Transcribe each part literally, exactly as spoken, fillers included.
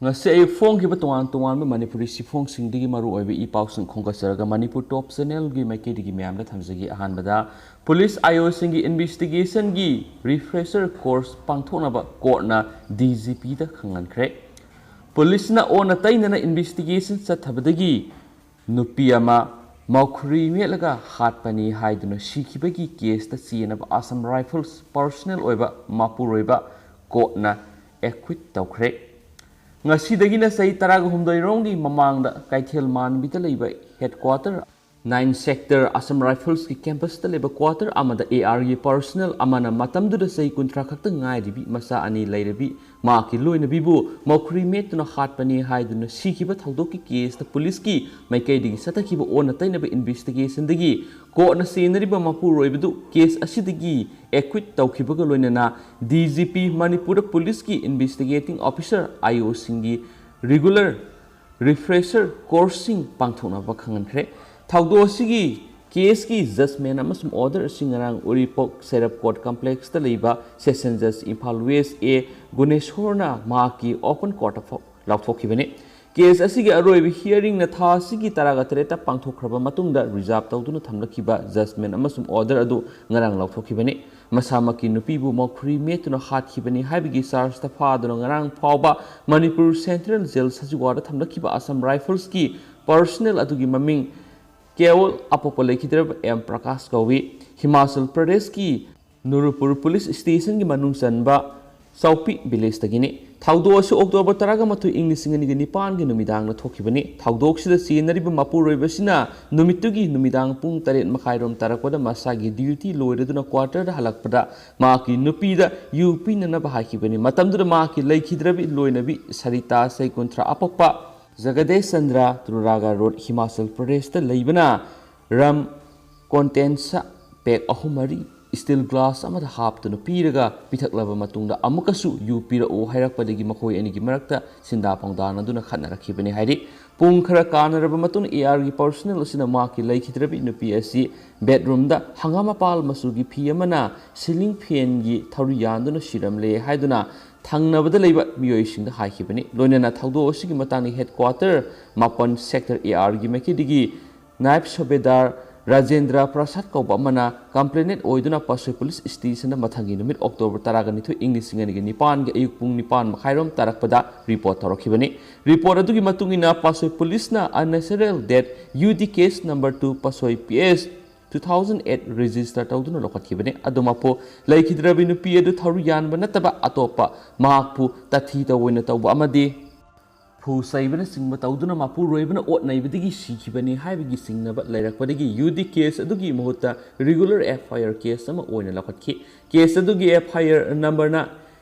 ꯉꯁꯤ ꯑꯌꯨꯛ ꯐꯣꯡꯈꯤꯕ ꯇꯣꯉꯥꯟ ꯇꯣꯉꯥꯟꯕ ꯃꯅꯤꯄꯨꯔꯤ ꯆꯦꯐꯣꯡꯁꯤꯡꯗꯒꯤ ꯃꯔꯨꯑꯣꯏꯕ ꯏ ꯄꯥꯎꯁꯤꯡ ꯈꯣꯝꯒꯠꯆꯔꯒ ꯃꯅꯤꯄꯨꯔ ꯇꯣꯞ ꯆꯦꯅꯦꯜꯒꯤ ꯃꯥꯏꯀꯩꯗꯒꯤ ꯃꯌꯥꯝꯗ ꯊꯝꯖꯒꯦ꯫ ꯑꯍꯥꯟꯕꯗ, ꯄꯨꯂꯤꯁ ꯑꯥꯏ ꯑꯣꯁꯤꯡꯒꯤ ꯏꯟꯚꯦꯁꯇꯤꯒꯦꯁꯟꯒꯤ ꯔꯤꯐ꯭ꯔꯦꯁꯔ ꯀꯣꯔꯁ ꯄꯥꯡꯊꯣꯛꯅꯕ ꯀꯣꯔꯠꯅ ꯗꯤ ꯖꯤ ꯄꯤꯗ ꯈꯪꯍꯟꯈ꯭ꯔꯦ꯫ ꯄꯨꯂꯤꯁꯅ ꯑꯣꯟꯅ ꯇꯩꯅꯅ ꯏꯟꯚꯦꯁꯇꯤꯒꯦꯁꯟ ꯆꯠꯊꯕꯗꯒꯤ ꯅꯨꯄꯤ ꯑꯃ ꯃꯧꯈ꯭ꯔꯤ ꯃꯦꯠꯂꯒ ꯍꯥꯠꯄꯅꯤ ꯍꯥꯏꯗꯨꯅ ꯁꯤꯈꯤꯕꯒꯤ ꯀꯦꯁꯇ ꯆꯦꯟꯅꯕ ꯑꯁꯥꯝ ꯔꯥꯏꯐꯜꯁ ꯄꯔꯁꯅꯦꯜ ꯑꯣꯏꯕ ꯃꯄꯨꯔꯣꯏꯕ ꯀꯣꯔꯠꯅ ꯑꯦꯀ꯭ꯋꯤꯠ ꯇꯧꯈ꯭ꯔꯦ꯫ ꯉꯁꯤꯗꯒꯤꯅ ꯆꯍꯤ ꯇꯔꯥꯒ ꯍꯨꯝꯗꯣꯏ ꯔꯣꯝꯒꯤ ꯃꯃꯥꯡꯗ ꯀꯩꯊꯦꯜ ꯃꯥꯟꯕꯤꯗ ꯂꯩꯕ ꯍꯦꯗꯀ꯭ꯋꯥꯇꯔ ꯅꯥꯏꯟ ꯁꯦꯛꯇꯔ ꯑꯁꯥꯝ ꯔꯥꯏꯐꯜꯁꯀꯤ ꯀꯦꯝꯄꯁꯇ ꯂꯩꯕ ꯀ꯭ꯋꯥꯇꯔ ꯑꯃꯗ ꯑꯦ ꯑꯥꯔꯒꯤ ꯄꯔꯁꯅꯦꯜ ꯑꯃꯅ ꯃꯇꯝꯗꯨꯗ ꯆꯍꯤ ꯀꯨꯟꯊ꯭ꯔꯥ ꯈꯛꯇ ꯉꯥꯏꯔꯤꯕꯤ ꯃꯆꯥ ꯑꯅꯤ ꯂꯩꯔꯕꯤ ꯃꯍꯥꯛꯀꯤ ꯂꯣꯏꯅꯕꯤꯕꯨ ꯃꯧꯈ꯭ꯔꯤ ꯃꯦꯠꯇꯨꯅ ꯍꯥꯠꯄꯅꯤ ꯍꯥꯏꯗꯨꯅ ꯁꯤꯈꯤꯕ ꯊꯧꯗꯣꯛꯀꯤ ꯀꯦꯁꯇ ꯄꯨꯂꯤꯁꯀꯤ ꯃꯥꯏꯀꯩꯗꯒꯤ ꯆꯠꯊꯈꯤꯕ ꯑꯣꯟꯅ ꯇꯩꯅꯕ ꯏꯟꯚꯦꯁꯇꯤꯒꯦꯁꯟꯗꯒꯤ ꯀꯣꯔꯠꯅ ꯆꯦꯟꯅꯔꯤꯕ ꯃꯄꯨꯔꯣꯏꯕꯗꯨ ꯀꯦꯁ ꯑꯁꯤꯗꯒꯤ ꯑꯦꯀ꯭ꯋꯤꯠ ꯇꯧꯈꯤꯕꯒ ꯂꯣꯏꯅꯅ ꯗꯤ ꯖꯤ ꯄꯤ ꯃꯅꯤꯄꯨꯔꯗ ꯄꯨꯂꯤꯁꯀꯤ ꯏꯟꯚꯦꯁꯇꯤꯒꯦꯇꯤꯡ ꯑꯣꯐꯤꯁꯔ ꯑꯥꯏ ꯑꯣꯁꯤꯡꯒꯤ ꯔꯤꯒꯨꯂꯔ ꯔꯤꯐ꯭ꯔꯦꯁꯔ ꯀꯣꯔꯁꯁꯤꯡ ꯄꯥꯡꯊꯣꯛꯅꯕ ꯈꯪꯍꯟꯈ꯭ꯔꯦ꯫ ꯊꯧꯗꯣꯛ ꯑꯁꯤꯒꯤ ꯀꯦꯁꯀꯤ ꯖꯖꯃꯦꯟ ꯑꯃꯁꯨꯡ ꯑꯣꯔꯗꯔ ꯑꯁꯤ ꯉꯔꯥꯡ ꯎꯔꯤꯄꯣꯛ ꯁꯦꯔꯞ ꯀꯣꯔꯠ ꯀꯝꯄ꯭ꯂꯦꯛꯁꯇ ꯂꯩꯕ ꯁꯦꯁꯟ ꯖꯖ ꯏꯝꯐꯥꯜ ꯋꯦꯁ ꯑꯦ ꯒꯨꯅꯦꯁꯣꯔꯅ ꯃꯍꯥꯛꯀꯤ ꯑꯣꯄꯟ ꯀꯣꯔꯠꯇ ꯐꯥꯎ ꯂꯥꯎꯊꯣꯛꯈꯤꯕꯅꯤ꯫ ꯀꯦꯁ ꯑꯁꯤꯒꯤ ꯑꯔꯣꯏꯕ ꯍꯤꯌꯔꯤꯡꯅ ꯊꯥ ꯑꯁꯤꯒꯤ ꯇꯔꯥꯒ ꯇꯔꯦꯠꯇ ꯄꯥꯡꯊꯣꯛꯈ꯭ꯔꯕ ꯃꯇꯨꯡꯗ ꯔꯤꯖꯥꯔꯚ ꯇꯧꯗꯨꯅ ꯊꯝꯂꯛꯈꯤꯕ ꯖꯖꯃꯦꯟ ꯑꯃꯁꯨꯡ ꯑꯣꯔꯗꯔ ꯑꯗꯨ ꯉꯔꯥꯡ ꯂꯥꯎꯊꯣꯛꯈꯤꯕꯅꯤ꯫ ꯃꯁꯥꯃꯛꯀꯤ ꯅꯨꯄꯤꯕꯨ ꯃꯧꯈ꯭ꯔꯤ ꯃꯦꯠꯇꯨꯅ ꯍꯥꯠꯈꯤꯕꯅꯤ ꯍꯥꯏꯕꯒꯤ ꯆꯥꯔꯖꯇ ꯐꯥꯗꯨꯅ ꯉꯔꯥꯡ ꯐꯥꯎꯕ ꯃꯅꯤꯄꯨꯔ ꯁꯦꯟꯇ꯭ꯔꯦꯜ ꯖꯦꯜ ꯁꯖꯤꯋꯥꯗ ꯊꯝꯂꯛꯈꯤꯕ ꯑꯁꯥꯝ ꯔꯥꯏꯐꯜꯁꯀꯤ ꯄꯔꯁꯅꯦꯜ ꯑꯗꯨꯒꯤ ꯃꯃꯤꯡ ꯀꯦꯋꯜ ꯑꯄꯣꯛꯄ ꯂꯩꯈꯤꯗ꯭ꯔꯕ ꯑꯦꯝ ꯄ꯭ꯔꯀꯥꯁ ꯀꯧꯏ꯫ ꯍꯤꯃꯥꯆꯜ ꯄ꯭ꯔꯗꯦꯁꯀꯤ ꯅꯨꯔꯨꯄꯨꯔ ꯄꯨꯂꯤꯁ ꯁ꯭ꯇꯦꯁꯟꯒꯤ ꯃꯅꯨꯡ ꯆꯟꯕ ꯆꯥꯎꯄꯤ ꯚꯤꯂꯦꯖꯇꯒꯤꯅꯤ꯫ ꯊꯧꯗꯣꯛ ꯑꯁꯤ ꯑꯣꯛꯇꯣꯕꯔ ꯇꯔꯥꯒ ꯃꯥꯊꯣꯏ, ꯏꯪ ꯂꯤꯁꯤꯡ ꯑꯅꯤꯒ ꯅꯤꯄꯥꯟꯒꯤ ꯅꯨꯃꯤꯗꯥꯡꯗ ꯊꯣꯛꯈꯤꯕꯅꯤ꯫ ꯊꯧꯗꯣꯛꯁꯤꯗ ꯆꯦꯟꯅꯔꯤꯕ ꯃꯄꯨꯔꯣꯏꯕꯁꯤꯅ ꯅꯨꯃꯤꯠꯇꯨꯒꯤ ꯅꯨꯃꯤꯗꯥꯡ ꯄꯨꯡ ꯇꯔꯦꯠ ꯃꯈꯥꯏꯔꯣꯝ ꯇꯥꯔꯛꯄꯗ ꯃꯁꯥꯒꯤ ꯗ꯭ꯌꯨꯇꯤ ꯂꯣꯏꯔꯗꯨꯅ ꯀ꯭ꯋꯥꯇꯔꯗ ꯍꯜꯂꯛꯄꯗ ꯃꯍꯥꯛꯀꯤ ꯅꯨꯄꯤꯗ ꯌꯨ ꯄꯤꯅꯅꯕ ꯍꯥꯏꯈꯤꯕꯅꯤ꯫ ꯃꯇꯝꯗꯨꯗ ꯃꯍꯥꯛꯀꯤ ꯂꯩꯈꯤꯗ꯭ꯔꯕꯤ ꯂꯣꯏꯅꯕꯤ ꯁꯔꯤꯇꯥ, ꯆꯍꯤ ꯀꯨꯟꯊ꯭ꯔꯥ ꯑꯄꯣꯛꯄ, ꯖꯒꯗꯦꯁ ꯆꯟꯗ꯭ꯔ, ꯇ꯭ꯔꯨꯔꯥꯒꯥ ꯔꯣꯗ, ꯍꯤꯃꯥꯆꯜ ꯄ꯭ꯔꯗꯦꯁꯇ ꯂꯩꯕꯅ ꯔꯝ ꯀꯣꯟꯇꯦꯟꯁ ꯄꯦꯛ ꯑꯍꯨꯝ ꯃꯔꯤ ꯁ꯭ꯇꯤꯜ ꯒ꯭ꯂꯥꯁ ꯑꯃꯗ ꯍꯥꯞꯇꯨꯅ ꯄꯤꯔꯒ ꯄꯤꯊꯛꯂꯕ ꯃꯇꯨꯡꯗ ꯑꯃꯨꯛꯀꯁꯨ ꯌꯨ ꯄꯤꯔꯛꯎ ꯍꯥꯏꯔꯛꯄꯗꯒꯤ ꯃꯈꯣꯏ ꯑꯅꯤꯒꯤ ꯃꯔꯛꯇ ꯁꯤꯟꯗꯥ ꯄꯥꯎꯗꯥꯅꯗꯨꯅ ꯈꯠꯅꯔꯛꯈꯤꯕꯅꯤ ꯍꯥꯏꯔꯤ꯫ ꯄꯨꯡ ꯈꯔ ꯀꯥꯟꯅꯔꯕ ꯃꯇꯨꯡꯗ ꯑꯦ ꯑꯥꯔꯒꯤ ꯄꯔꯁꯅꯦꯜ ꯑꯁꯤꯅ ꯃꯍꯥꯛꯀꯤ ꯂꯩꯈꯤꯗ꯭ꯔꯕꯤ ꯅꯨꯄꯤ ꯑꯁꯤ ꯕꯦꯗꯔꯨꯝꯗ ꯍꯪꯒꯥꯝ ꯃꯄꯥꯜ ꯃꯆꯨꯒꯤ ꯐꯤ ꯑꯃꯅ ꯁꯤꯂꯤꯡ ꯐꯦꯟꯒꯤ ꯊꯧꯔꯤ ꯌꯥꯟꯗꯨꯅ ꯁꯤꯔꯝꯂꯦ ꯍꯥꯏꯗꯨꯅ ꯊꯪꯅꯕꯗ ꯂꯩꯕ ꯃꯤꯑꯣꯏꯁꯤꯡꯗ ꯍꯥꯏꯈꯤꯕꯅꯤ꯫ ꯂꯣꯏꯅꯅ ꯊꯧꯗꯣꯛ ꯑꯁꯤꯒꯤ ꯃꯇꯥꯡꯗ headquarter ꯃꯥꯄꯟ sector A R ꯒꯤ ꯃꯥꯏꯀꯩꯗꯒꯤ ꯅꯥꯏꯕ ꯁꯨꯕꯦꯗꯥꯔ ꯔꯥꯖꯦꯟꯗ꯭ꯔ ꯄ꯭ꯔꯁꯥꯗ ꯀꯧꯕ ꯑꯃꯅ complainant ꯑꯣꯏꯗꯨꯅ ꯄꯥꯁꯣꯏ police station ꯗ ꯃꯊꯪꯒꯤ ꯅꯨꯃꯤꯠ October ꯇꯔꯥꯒ ꯅꯤꯊꯣꯏ, ꯏꯪ ꯂꯤꯁꯤꯡ ꯑꯅꯤꯒ ꯅꯤꯄꯥꯟꯒꯤ ꯑꯌꯨꯛ ꯄꯨꯡ ꯅꯤꯄꯥꯟ ꯃꯈꯥꯏꯔꯣꯝ ꯇꯥꯔꯛꯄꯗ report ꯇꯧꯔꯛꯈꯤꯕꯅꯤ꯫ Report ꯑꯗꯨꯒꯤ ꯃꯇꯨꯡ ꯏꯟꯅ ꯄꯥꯁꯣꯏ police ꯅ unnatural death U D case number two ꯄꯥꯁꯣꯏ P S two thousand eight register ꯇꯧꯗꯨꯅ ꯂꯧꯈꯠꯈꯤꯕꯅꯤ꯫ ꯑꯗꯨ ꯃꯄꯨ ꯂꯩꯈꯤꯗ꯭ꯔꯕꯤ ꯅꯨꯄꯤ ꯑꯗꯨ ꯊꯧꯔꯤ ꯌꯥꯟꯕ ꯅꯠꯇꯕ ꯑꯇꯣꯞꯄ ꯃꯍꯥꯛꯄꯨ ꯇꯥꯊꯤ ꯇꯧꯑꯣꯏꯅ ꯇꯧꯕ ꯑꯃꯗꯤ ꯐꯨ ꯆꯩꯕꯅꯆꯤꯡꯕ ꯇꯧꯗꯨꯅ ꯃꯄꯨꯔꯣꯏꯕꯅ ꯑꯣꯠ ꯅꯩꯕꯗꯒꯤ ꯁꯤꯈꯤꯕꯅꯤ ꯍꯥꯏꯕꯒꯤ ꯆꯤꯡꯅꯕ ꯂꯩꯔꯛꯄꯗꯒꯤ U D case ꯑꯗꯨꯒꯤ ꯃꯍꯨꯠꯇ regular F I R case ꯑꯃ ꯑꯣꯏꯅ ꯂꯧꯈꯠꯈꯤ꯫ Case ꯑꯗꯨꯒꯤ F I R number ꯅ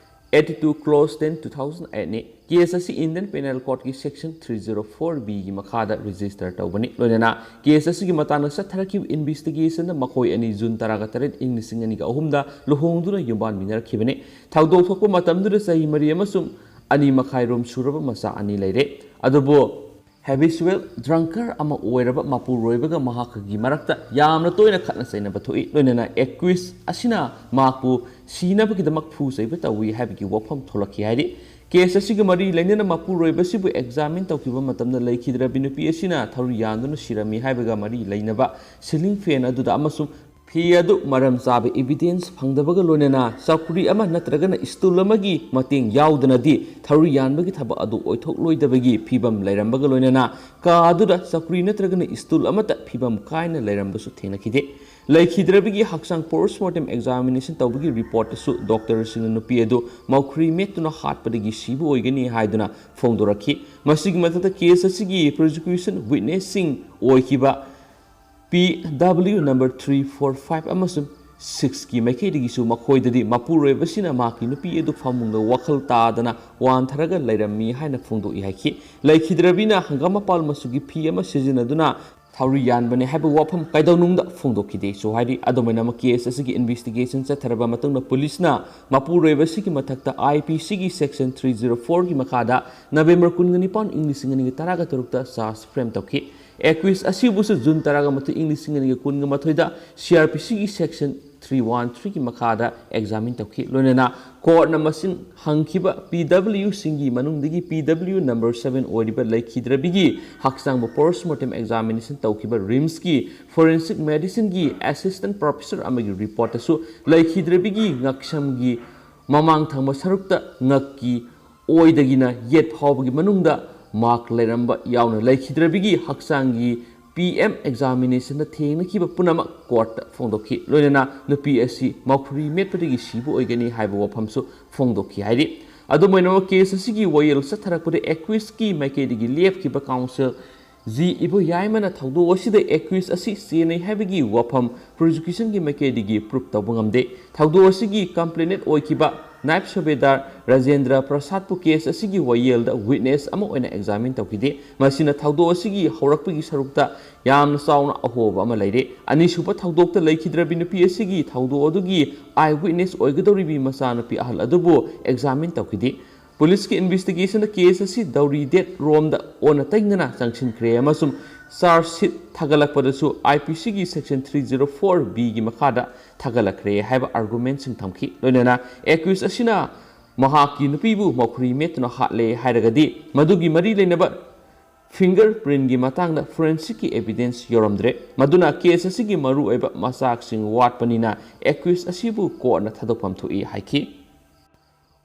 eighty two clause ten two thousand eight ꯅꯤ꯫ Case ꯑꯁꯤ Indian Penal Code ꯀꯤ section three zero four B ꯒꯤ ꯃꯈꯥꯗ register ꯇꯧꯕꯅꯤ꯫ ꯂꯣꯏꯅꯅ case ꯑꯁꯤꯒꯤ ꯃꯇꯥꯡꯗ ꯆꯠꯊꯔꯛꯈꯤꯕ investigation ꯗ ꯃꯈꯣꯏ ꯑꯅꯤ June ꯇꯔꯥꯒ ꯇꯔꯦꯠ, ꯏꯪ ꯂꯤꯁꯤꯡ ꯑꯅꯤꯒ ꯑꯍꯨꯝꯗ ꯂꯨꯍꯣꯡꯗꯨꯅ ꯌꯨꯝꯕꯥꯟꯃꯤꯟꯅꯔꯛꯈꯤꯕꯅꯤ꯫ ꯊꯧꯗꯣꯛ ꯊꯣꯛꯄ ꯃꯇꯝꯗꯨꯗ ꯆꯍꯤ ꯃꯔꯤ ꯑꯃꯁꯨꯡ ꯑꯅꯤ ꯃꯈꯥꯏ ꯔꯣꯝ ꯁꯨꯔꯕ ꯃꯆꯥ ꯑꯅꯤ ꯂꯩꯔꯦ꯫ ꯑꯗꯨꯕꯨ habitual drunkard ꯑꯃ ꯑꯣꯏꯔꯕ ꯃꯄꯨꯔꯣꯏꯕꯒ ꯃꯍꯥꯛꯀꯒꯤ ꯃꯔꯛꯇ ꯌꯥꯝꯅ ꯇꯣꯏꯅ ꯈꯠꯅ ꯆꯩꯅꯕ ꯊꯣꯛꯏ꯫ ꯂꯣꯏꯅꯅ accused ꯑꯁꯤꯅ ꯃꯍꯥꯛꯄꯨ ꯁꯤꯅꯕꯒꯤꯗꯃꯛ ꯐꯨ ꯆꯩꯕ ꯇꯧꯏ ꯍꯥꯏꯕꯒꯤ ꯋꯥꯐꯝ ꯊꯣꯛꯂꯛꯈꯤ ꯍꯥꯏꯔꯤ꯫ Case ꯑꯁꯤꯒ ꯃꯔꯤ ꯂꯩꯅꯅ ꯃꯄꯨꯔꯣꯏꯕꯁꯤꯕꯨ examine ꯇꯧꯈꯤꯕ ꯃꯇꯝꯗ ꯂꯩꯈꯤꯗ꯭ꯔꯕꯤ ꯅꯨꯄꯤ ꯑꯁꯤꯅ ꯊꯧꯔꯤ ꯌꯥꯟꯗꯨꯅ ꯁꯤꯔꯝꯃꯤ ꯍꯥꯏꯕꯒ ꯃꯔꯤ ꯂꯩꯅꯕ ceiling fan ꯑꯗꯨꯗ ꯑꯃꯁꯨꯡ ꯐꯤ ꯑꯗꯨ ꯃꯔꯝ ꯆꯥꯕ evidence ꯐꯪꯗꯕꯒ ꯂꯣꯏꯅꯅ ꯆꯧꯀ꯭ꯔꯤ ꯑꯃ ꯅꯠꯇ꯭ꯔꯒꯅ stool ꯑꯃꯒꯤ ꯃꯇꯦꯡ ꯌꯥꯎꯗꯅꯗꯤ ꯊꯧꯔꯤ ꯌꯥꯟꯕꯒꯤ ꯊꯕꯛ ꯑꯗꯨ ꯑꯣꯏꯊꯣꯛꯂꯣꯏꯗꯕꯒꯤ ꯐꯤꯕꯝ ꯂꯩꯔꯝꯕꯒ ꯂꯣꯏꯅꯅ ꯀꯥ ꯑꯗꯨꯗ ꯆꯧꯀ꯭ꯔꯤ ꯅꯠꯇ꯭ꯔꯒꯅ stool ꯑꯃꯠꯇ ꯐꯤꯕꯝ ꯀꯥꯏꯅ ꯂꯩꯔꯝꯕꯁꯨ ꯊꯦꯡꯅꯈꯤꯗꯦ꯫ ꯂꯩꯈꯤꯗ꯭ꯔꯕꯤꯒꯤ ꯍꯛꯆꯥꯡ post mortem examination ꯇꯧꯕꯒꯤ report ꯇꯁꯨ doctor ꯁꯤꯡꯅ ꯅꯨꯄꯤ ꯑꯗꯨ ꯃꯧꯈ꯭ꯔꯤ ꯃꯦꯠꯇꯨꯅ ꯍꯥꯠꯄꯗꯒꯤ ꯁꯤꯕ ꯑꯣꯏꯒꯅꯤ ꯍꯥꯏꯗꯨꯅ ꯐꯣꯡꯗꯣꯔꯛꯈꯤ꯫ ꯃꯁꯤꯒꯤ ꯃꯊꯛꯇ case ꯑꯁꯤꯒꯤ prosecution witness ꯁꯤꯡ ꯑꯣꯏꯈꯤꯕ P W number three, four, five ꯑꯃꯁꯨꯡ six ꯀꯤ ꯃꯥꯏꯀꯩꯗꯒꯤꯁꯨ ꯃꯈꯣꯏꯗꯗꯤ ꯃꯄꯨꯔꯣꯏꯕꯁꯤꯅ ꯃꯍꯥꯛꯀꯤ ꯅꯨꯄꯤ ꯑꯗꯨ ꯐꯃꯨꯡꯗ ꯋꯥꯈꯜ ꯇꯥꯗꯅ ꯋꯥꯟꯊꯔꯒ ꯂꯩꯔꯝꯃꯤ ꯍꯥꯏꯅ ꯐꯣꯡꯗꯣꯛꯏ ꯍꯥꯏꯈꯤ꯫ ꯂꯩꯈꯤꯗ꯭ꯔꯕꯤꯅ ꯍꯪꯒꯥꯝ ꯃꯄꯥꯜ ꯃꯆꯨꯒꯤ ꯐꯤ ꯑꯃ ꯁꯤꯖꯤꯟꯅꯗꯨꯅ ꯊꯧꯔꯤ ꯌꯥꯟꯕꯅꯤ ꯍꯥꯏꯕ ꯋꯥꯐꯝ ꯀꯩꯗꯧꯅꯨꯡꯗ ꯐꯣꯡꯗꯣꯛꯈꯤꯗꯦꯁꯨ ꯍꯥꯏꯔꯤ꯫ ꯑꯗꯨꯃꯥꯏꯅꯃꯛ case ꯑꯁꯤꯒꯤ investigation ꯆꯠꯊꯔꯕ ꯃꯇꯨꯡꯗ police ꯅ ꯃꯄꯨꯔꯣꯏꯕꯁꯤꯒꯤ ꯃꯊꯛꯇ I P C ꯒꯤ section three zero four ꯒꯤ ꯃꯈꯥꯗ November ꯀꯨꯟꯒ ꯅꯤꯄꯥꯟ, ꯏꯪ ꯂꯤꯁꯤꯡ ꯑꯅꯤꯒ ꯇꯔꯥꯒ ꯇꯔꯨꯛꯇ charge frame ꯇꯧꯈꯤ꯫ Accused ꯑꯁꯤꯕꯨꯁꯨ June ꯇꯔꯥꯒ ꯃꯥꯊꯣꯏ, ꯏꯪ ꯂꯤꯁꯤꯡ ꯑꯅꯤꯒ ꯀꯨꯟꯒ ꯃꯥꯊꯣꯏꯗ C R P C ꯒꯤ section ꯊ꯭ꯔꯤ ꯋꯥꯟ ꯊ꯭ꯔꯤꯒꯤ ꯃꯈꯥꯗ ꯑꯦꯛꯖꯥꯃꯤꯟ ꯇꯧꯈꯤ꯫ ꯂꯣꯏꯅꯅ ꯀꯣꯔꯠꯅ ꯃꯁꯤꯡ ꯍꯪꯈꯤꯕ ꯄꯤ ꯗꯕ꯭ꯂꯤꯌꯨꯁꯤꯡꯒꯤ ꯃꯅꯨꯡꯗꯒꯤ ꯄꯤ ꯗꯕ꯭ꯂꯤꯌꯨ ꯅꯝꯕꯔ ꯁꯕꯦꯟ ꯑꯣꯏꯔꯤꯕ ꯂꯩꯈꯤꯗ꯭ꯔꯕꯤꯒꯤ ꯍꯛꯆꯥꯡꯕꯨ ꯄꯣꯁꯃꯣꯔꯇꯦꯝ ꯑꯦꯛꯖꯥꯃꯤꯅꯦꯁꯟ ꯇꯧꯈꯤꯕ ꯔꯤꯝꯁꯀꯤ ꯐꯣꯔꯦꯟꯁꯤꯛ ꯃꯦꯗꯤꯁꯤꯟꯒꯤ ꯑꯦꯁꯤꯁꯇꯦꯟ ꯄ꯭ꯔꯣꯐꯦꯁꯔ ꯑꯃꯒꯤ ꯔꯤꯄꯣꯔꯠꯇꯁꯨ ꯂꯩꯈꯤꯗ꯭ꯔꯕꯤꯒꯤ ꯉꯛꯁꯝꯒꯤ ꯃꯃꯥꯡ ꯊꯪꯕ ꯁꯔꯨꯛꯇ ꯉꯛꯀꯤ ꯑꯣꯏꯗꯒꯤꯅ ꯌꯦꯠ ꯐꯥꯎꯕꯒꯤ ꯃꯅꯨꯡꯗ ꯃꯥꯔꯛ ꯂꯩꯔꯝꯕ ꯌꯥꯎꯅ ꯂꯩꯈꯤꯗ꯭ꯔꯕꯤꯒꯤ ꯍꯛꯆꯥꯡꯒꯤ ꯄꯤ ꯑꯦꯝ ꯑꯦꯛꯖꯥꯃꯤꯅꯦꯁꯟꯗ ꯊꯦꯡꯅꯈꯤꯕ ꯄꯨꯝꯅꯃꯛ ꯀꯣꯔꯠꯇ ꯐꯣꯡꯗꯣꯛꯈꯤ꯫ ꯂꯣꯏꯅꯅ ꯅꯨꯄꯤ ꯑꯁꯤ ꯃꯈꯨꯔꯤ ꯃꯦꯠꯄꯗꯒꯤ ꯁꯤꯕ ꯑꯣꯏꯒꯅꯤ ꯍꯥꯏꯕ ꯋꯥꯐꯝꯁꯨ ꯐꯣꯡꯗꯣꯛꯈꯤ ꯍꯥꯏꯔꯤ꯫ ꯑꯗꯨꯝ ꯑꯣꯏꯅꯃꯛ, ꯀꯦꯁ ꯑꯁꯤꯒꯤ ꯋꯥꯌꯦꯜ ꯆꯠꯊꯔꯛꯄꯗ ꯑꯦꯀ꯭ꯌꯨꯁꯀꯤ ꯃꯥꯏꯀꯩꯗꯒꯤ ꯂꯦꯞꯈꯤꯕ ꯀꯥꯎꯟꯁꯤꯜ ꯖꯤ ꯏꯕꯣꯌꯥꯏꯃꯅ ꯊꯧꯗꯣꯛ ꯑꯁꯤꯗ ꯑꯦꯀ꯭ꯌꯨꯁ ꯑꯁꯤ ꯆꯦꯟꯅꯩ ꯍꯥꯏꯕꯒꯤ ꯋꯥꯐꯝ ꯄ꯭ꯔꯣꯁꯤꯀ꯭ꯌꯨꯁꯟꯒꯤ ꯃꯥꯏꯀꯩꯗꯒꯤ ꯄ꯭ꯔꯨꯞ ꯇꯧꯕ ꯉꯝꯗꯦ꯫ ꯊꯧꯗꯣꯛ ꯑꯁꯤꯒꯤ ꯀꯝꯄ꯭ꯂꯦꯅꯦꯟ ꯑꯣꯏꯈꯤꯕ ꯅꯥꯏꯕ ꯁꯨꯕꯦꯗꯥꯔ ꯔꯥꯖꯦꯟꯗ꯭ꯔ ꯄ꯭ꯔꯁꯥꯗꯄꯨ ꯀꯦꯁ ꯑꯁꯤꯒꯤ ꯋꯥꯌꯦꯜꯗ ꯋꯤꯠꯅꯦꯁ ꯑꯃ ꯑꯣꯏꯅ ꯑꯦꯛꯖꯥꯃꯤꯟ ꯇꯧꯈꯤꯗꯦ꯫ ꯃꯁꯤꯅ ꯊꯧꯗꯣꯛ ꯑꯁꯤꯒꯤ ꯍꯧꯔꯛꯄꯒꯤ ꯁꯔꯨꯛꯇ ꯌꯥꯝꯅ ꯆꯥꯎꯅ ꯑꯍꯣꯕ ꯑꯃ ꯂꯩꯔꯦ꯫ ꯑꯅꯤꯁꯨꯕ ꯊꯧꯗꯣꯛꯇ ꯂꯩꯈꯤꯗ꯭ꯔꯕꯤ ꯅꯨꯄꯤ ꯑꯁꯤꯒꯤ ꯊꯧꯗꯣꯛ ꯑꯗꯨꯒꯤ ꯑꯥꯏ ꯋꯤꯠꯅꯦꯁ ꯑꯣꯏꯒꯗꯧꯔꯤꯕꯤ ꯃꯆꯥꯅꯨꯄꯤ ꯑꯍꯜ ꯑꯗꯨꯕꯨ ꯑꯦꯛꯖꯥꯃꯤꯟ ꯇꯧꯈꯤꯗꯦ꯫ ꯄꯨꯂꯤꯁꯀꯤ ꯏꯟꯚꯦꯁꯇꯤꯒꯦꯁꯟꯗ ꯀꯦꯁ ꯑꯁꯤ ꯗꯧꯔꯤ ꯗꯦꯠ ꯔꯣꯝꯗ ꯑꯣꯟꯅ ꯇꯩꯅꯅ ꯆꯪꯁꯤꯟꯈ꯭ꯔꯦ ꯑꯃꯁꯨꯡ ꯆꯥꯔꯖ ꯁꯤꯠ ꯊꯥꯒꯠꯂꯛꯄꯗꯁꯨ ꯑꯥꯏ ꯄꯤ ꯁꯤꯒꯤ ꯁꯦꯛꯁꯟ ꯊ꯭ꯔꯤ ꯖꯤꯔꯣ ꯐꯣꯔ ꯕꯤꯒꯤ ꯃꯈꯥꯗ ꯊꯥꯒꯠꯂꯛꯈ꯭ꯔꯦ ꯍꯥꯏꯕ ꯑꯥꯔꯒꯨꯃꯦꯟꯁꯤꯡ ꯊꯝꯈꯤ꯫ ꯂꯣꯏꯅꯅ ꯑꯦꯀ꯭ꯌꯨꯁ ꯑꯁꯤꯅ ꯃꯍꯥꯛꯀꯤ ꯅꯨꯄꯤꯕꯨ ꯃꯈꯨꯔꯤ ꯃꯦꯠꯇꯨꯅ ꯍꯥꯠꯂꯦ ꯍꯥꯏꯔꯒꯗꯤ, ꯃꯗꯨꯒꯤ ꯃꯔꯤ ꯂꯩꯅꯕ ꯐꯤꯡꯒꯔ ꯄ꯭ꯔꯤꯟꯒꯤ ꯃꯇꯥꯡꯗ ꯐꯣꯔꯦꯟꯁꯤꯛꯀꯤ ꯑꯦꯚꯤꯗꯦꯟꯁ ꯌꯧꯔꯝꯗ꯭ꯔꯦ꯫ ꯃꯗꯨꯅ ꯀꯦꯁ ꯑꯁꯤꯒꯤ ꯃꯔꯨꯑꯣꯏꯕ ꯃꯆꯥꯛꯁꯤꯡ ꯋꯥꯠꯄꯅꯤꯅ ꯑꯦꯀ꯭ꯌꯨꯁ ꯑꯁꯤꯕꯨ ꯀꯣꯔꯠꯅ ꯊꯥꯗꯣꯛꯐꯝ ꯊꯣꯛꯏ ꯍꯥꯏꯈꯤ꯫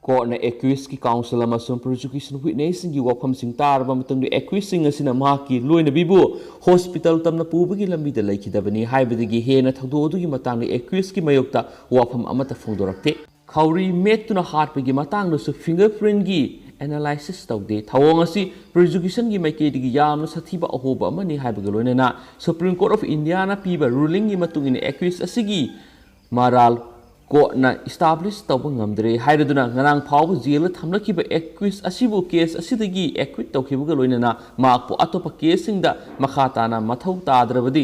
ꯀꯣꯔꯠꯅ ꯑꯦꯀ꯭ꯌꯨꯁꯀꯤ ꯀꯥꯎꯟꯁꯤꯜ ꯑꯃꯁꯨꯡ ꯄ꯭ꯔꯣꯁꯤꯀ꯭ꯌꯨꯁꯟ ꯋꯤꯠꯅꯦꯁꯁꯤꯡꯒꯤ ꯋꯥꯐꯝꯁꯤꯡ ꯇꯥꯔꯕ ꯃꯇꯨꯡꯗ, ꯑꯦꯀ꯭ꯌꯨꯁꯁꯤꯡ ꯑꯁꯤꯅ ꯃꯍꯥꯛꯀꯤ ꯂꯣꯏꯅꯕꯤꯕꯨ ꯍꯣꯁꯄꯤꯇꯥꯜ ꯇꯝꯅ ꯄꯨꯕꯒꯤ ꯂꯝꯕꯤꯗ ꯂꯩꯈꯤꯗꯕꯅꯤ ꯍꯥꯏꯕꯗꯒꯤ ꯍꯦꯟꯅ ꯊꯧꯗꯣꯛ ꯑꯗꯨꯒꯤ ꯃꯇꯥꯡꯗ ꯑꯦꯀ꯭ꯌꯨꯁꯀꯤ ꯃꯥꯌꯣꯛꯇ ꯋꯥꯐꯝ ꯑꯃꯠꯇ ꯐꯣꯡꯗꯣꯔꯛꯇꯦ꯫ ꯈꯧꯔꯤ ꯃꯦꯠꯇꯨꯅ ꯍꯥꯠꯄꯒꯤ ꯃꯇꯥꯡꯗꯁꯨ ꯐꯤꯡꯒꯔ ꯄ꯭ꯔꯤꯟꯒꯤ ꯑꯦꯅꯥꯂꯥꯏꯁꯤꯁ ꯇꯧꯗꯦ꯫ ꯊꯧꯑꯣꯡ ꯑꯁꯤ ꯄ꯭ꯔꯣꯁꯤꯀ꯭ꯌꯨꯁꯟꯒꯤ ꯃꯥꯏꯀꯩꯗꯒꯤ ꯌꯥꯝꯅ ꯁꯥꯊꯤꯕ ꯑꯍꯣꯕ ꯑꯃꯅꯤ ꯍꯥꯏꯕꯒ ꯂꯣꯏꯅꯅ ꯁꯨꯄ꯭ꯔꯤꯝ ꯀꯣꯔꯠ ꯑꯣꯐ ꯏꯟꯗꯤꯌꯥꯅ ꯄꯤꯕ ꯔꯨꯂꯤꯡꯒꯤ ꯃꯇꯨꯡ ꯏꯟꯅ ꯑꯦꯀ꯭ꯌꯨꯁ ꯑꯁꯤꯒꯤ ꯃꯔꯥꯜ ꯀꯣꯔꯠꯅ ꯏꯁꯇꯥꯕ꯭ꯂꯤꯁ ꯇꯧꯕ ꯉꯝꯗ꯭ꯔꯦ ꯍꯥꯏꯔꯗꯨꯅ ꯉꯔꯥꯡ ꯐꯥꯎꯕ ꯖꯦꯜꯗ ꯊꯝꯂꯛꯈꯤꯕ ꯑꯦꯀ꯭ꯌꯨꯁ ꯑꯁꯤꯕꯨ ꯀꯦꯁ ꯑꯁꯤꯗꯒꯤ ꯑꯦꯀ꯭ꯋꯤꯠ ꯇꯧꯈꯤꯕꯒ ꯂꯣꯏꯅꯅ ꯃꯍꯥꯛꯄꯨ ꯑꯇꯣꯞꯄ ꯀꯦꯁꯁꯤꯡꯗ ꯃꯈꯥ ꯇꯥꯅ ꯃꯊꯧ ꯇꯥꯗ꯭ꯔꯕꯗꯤ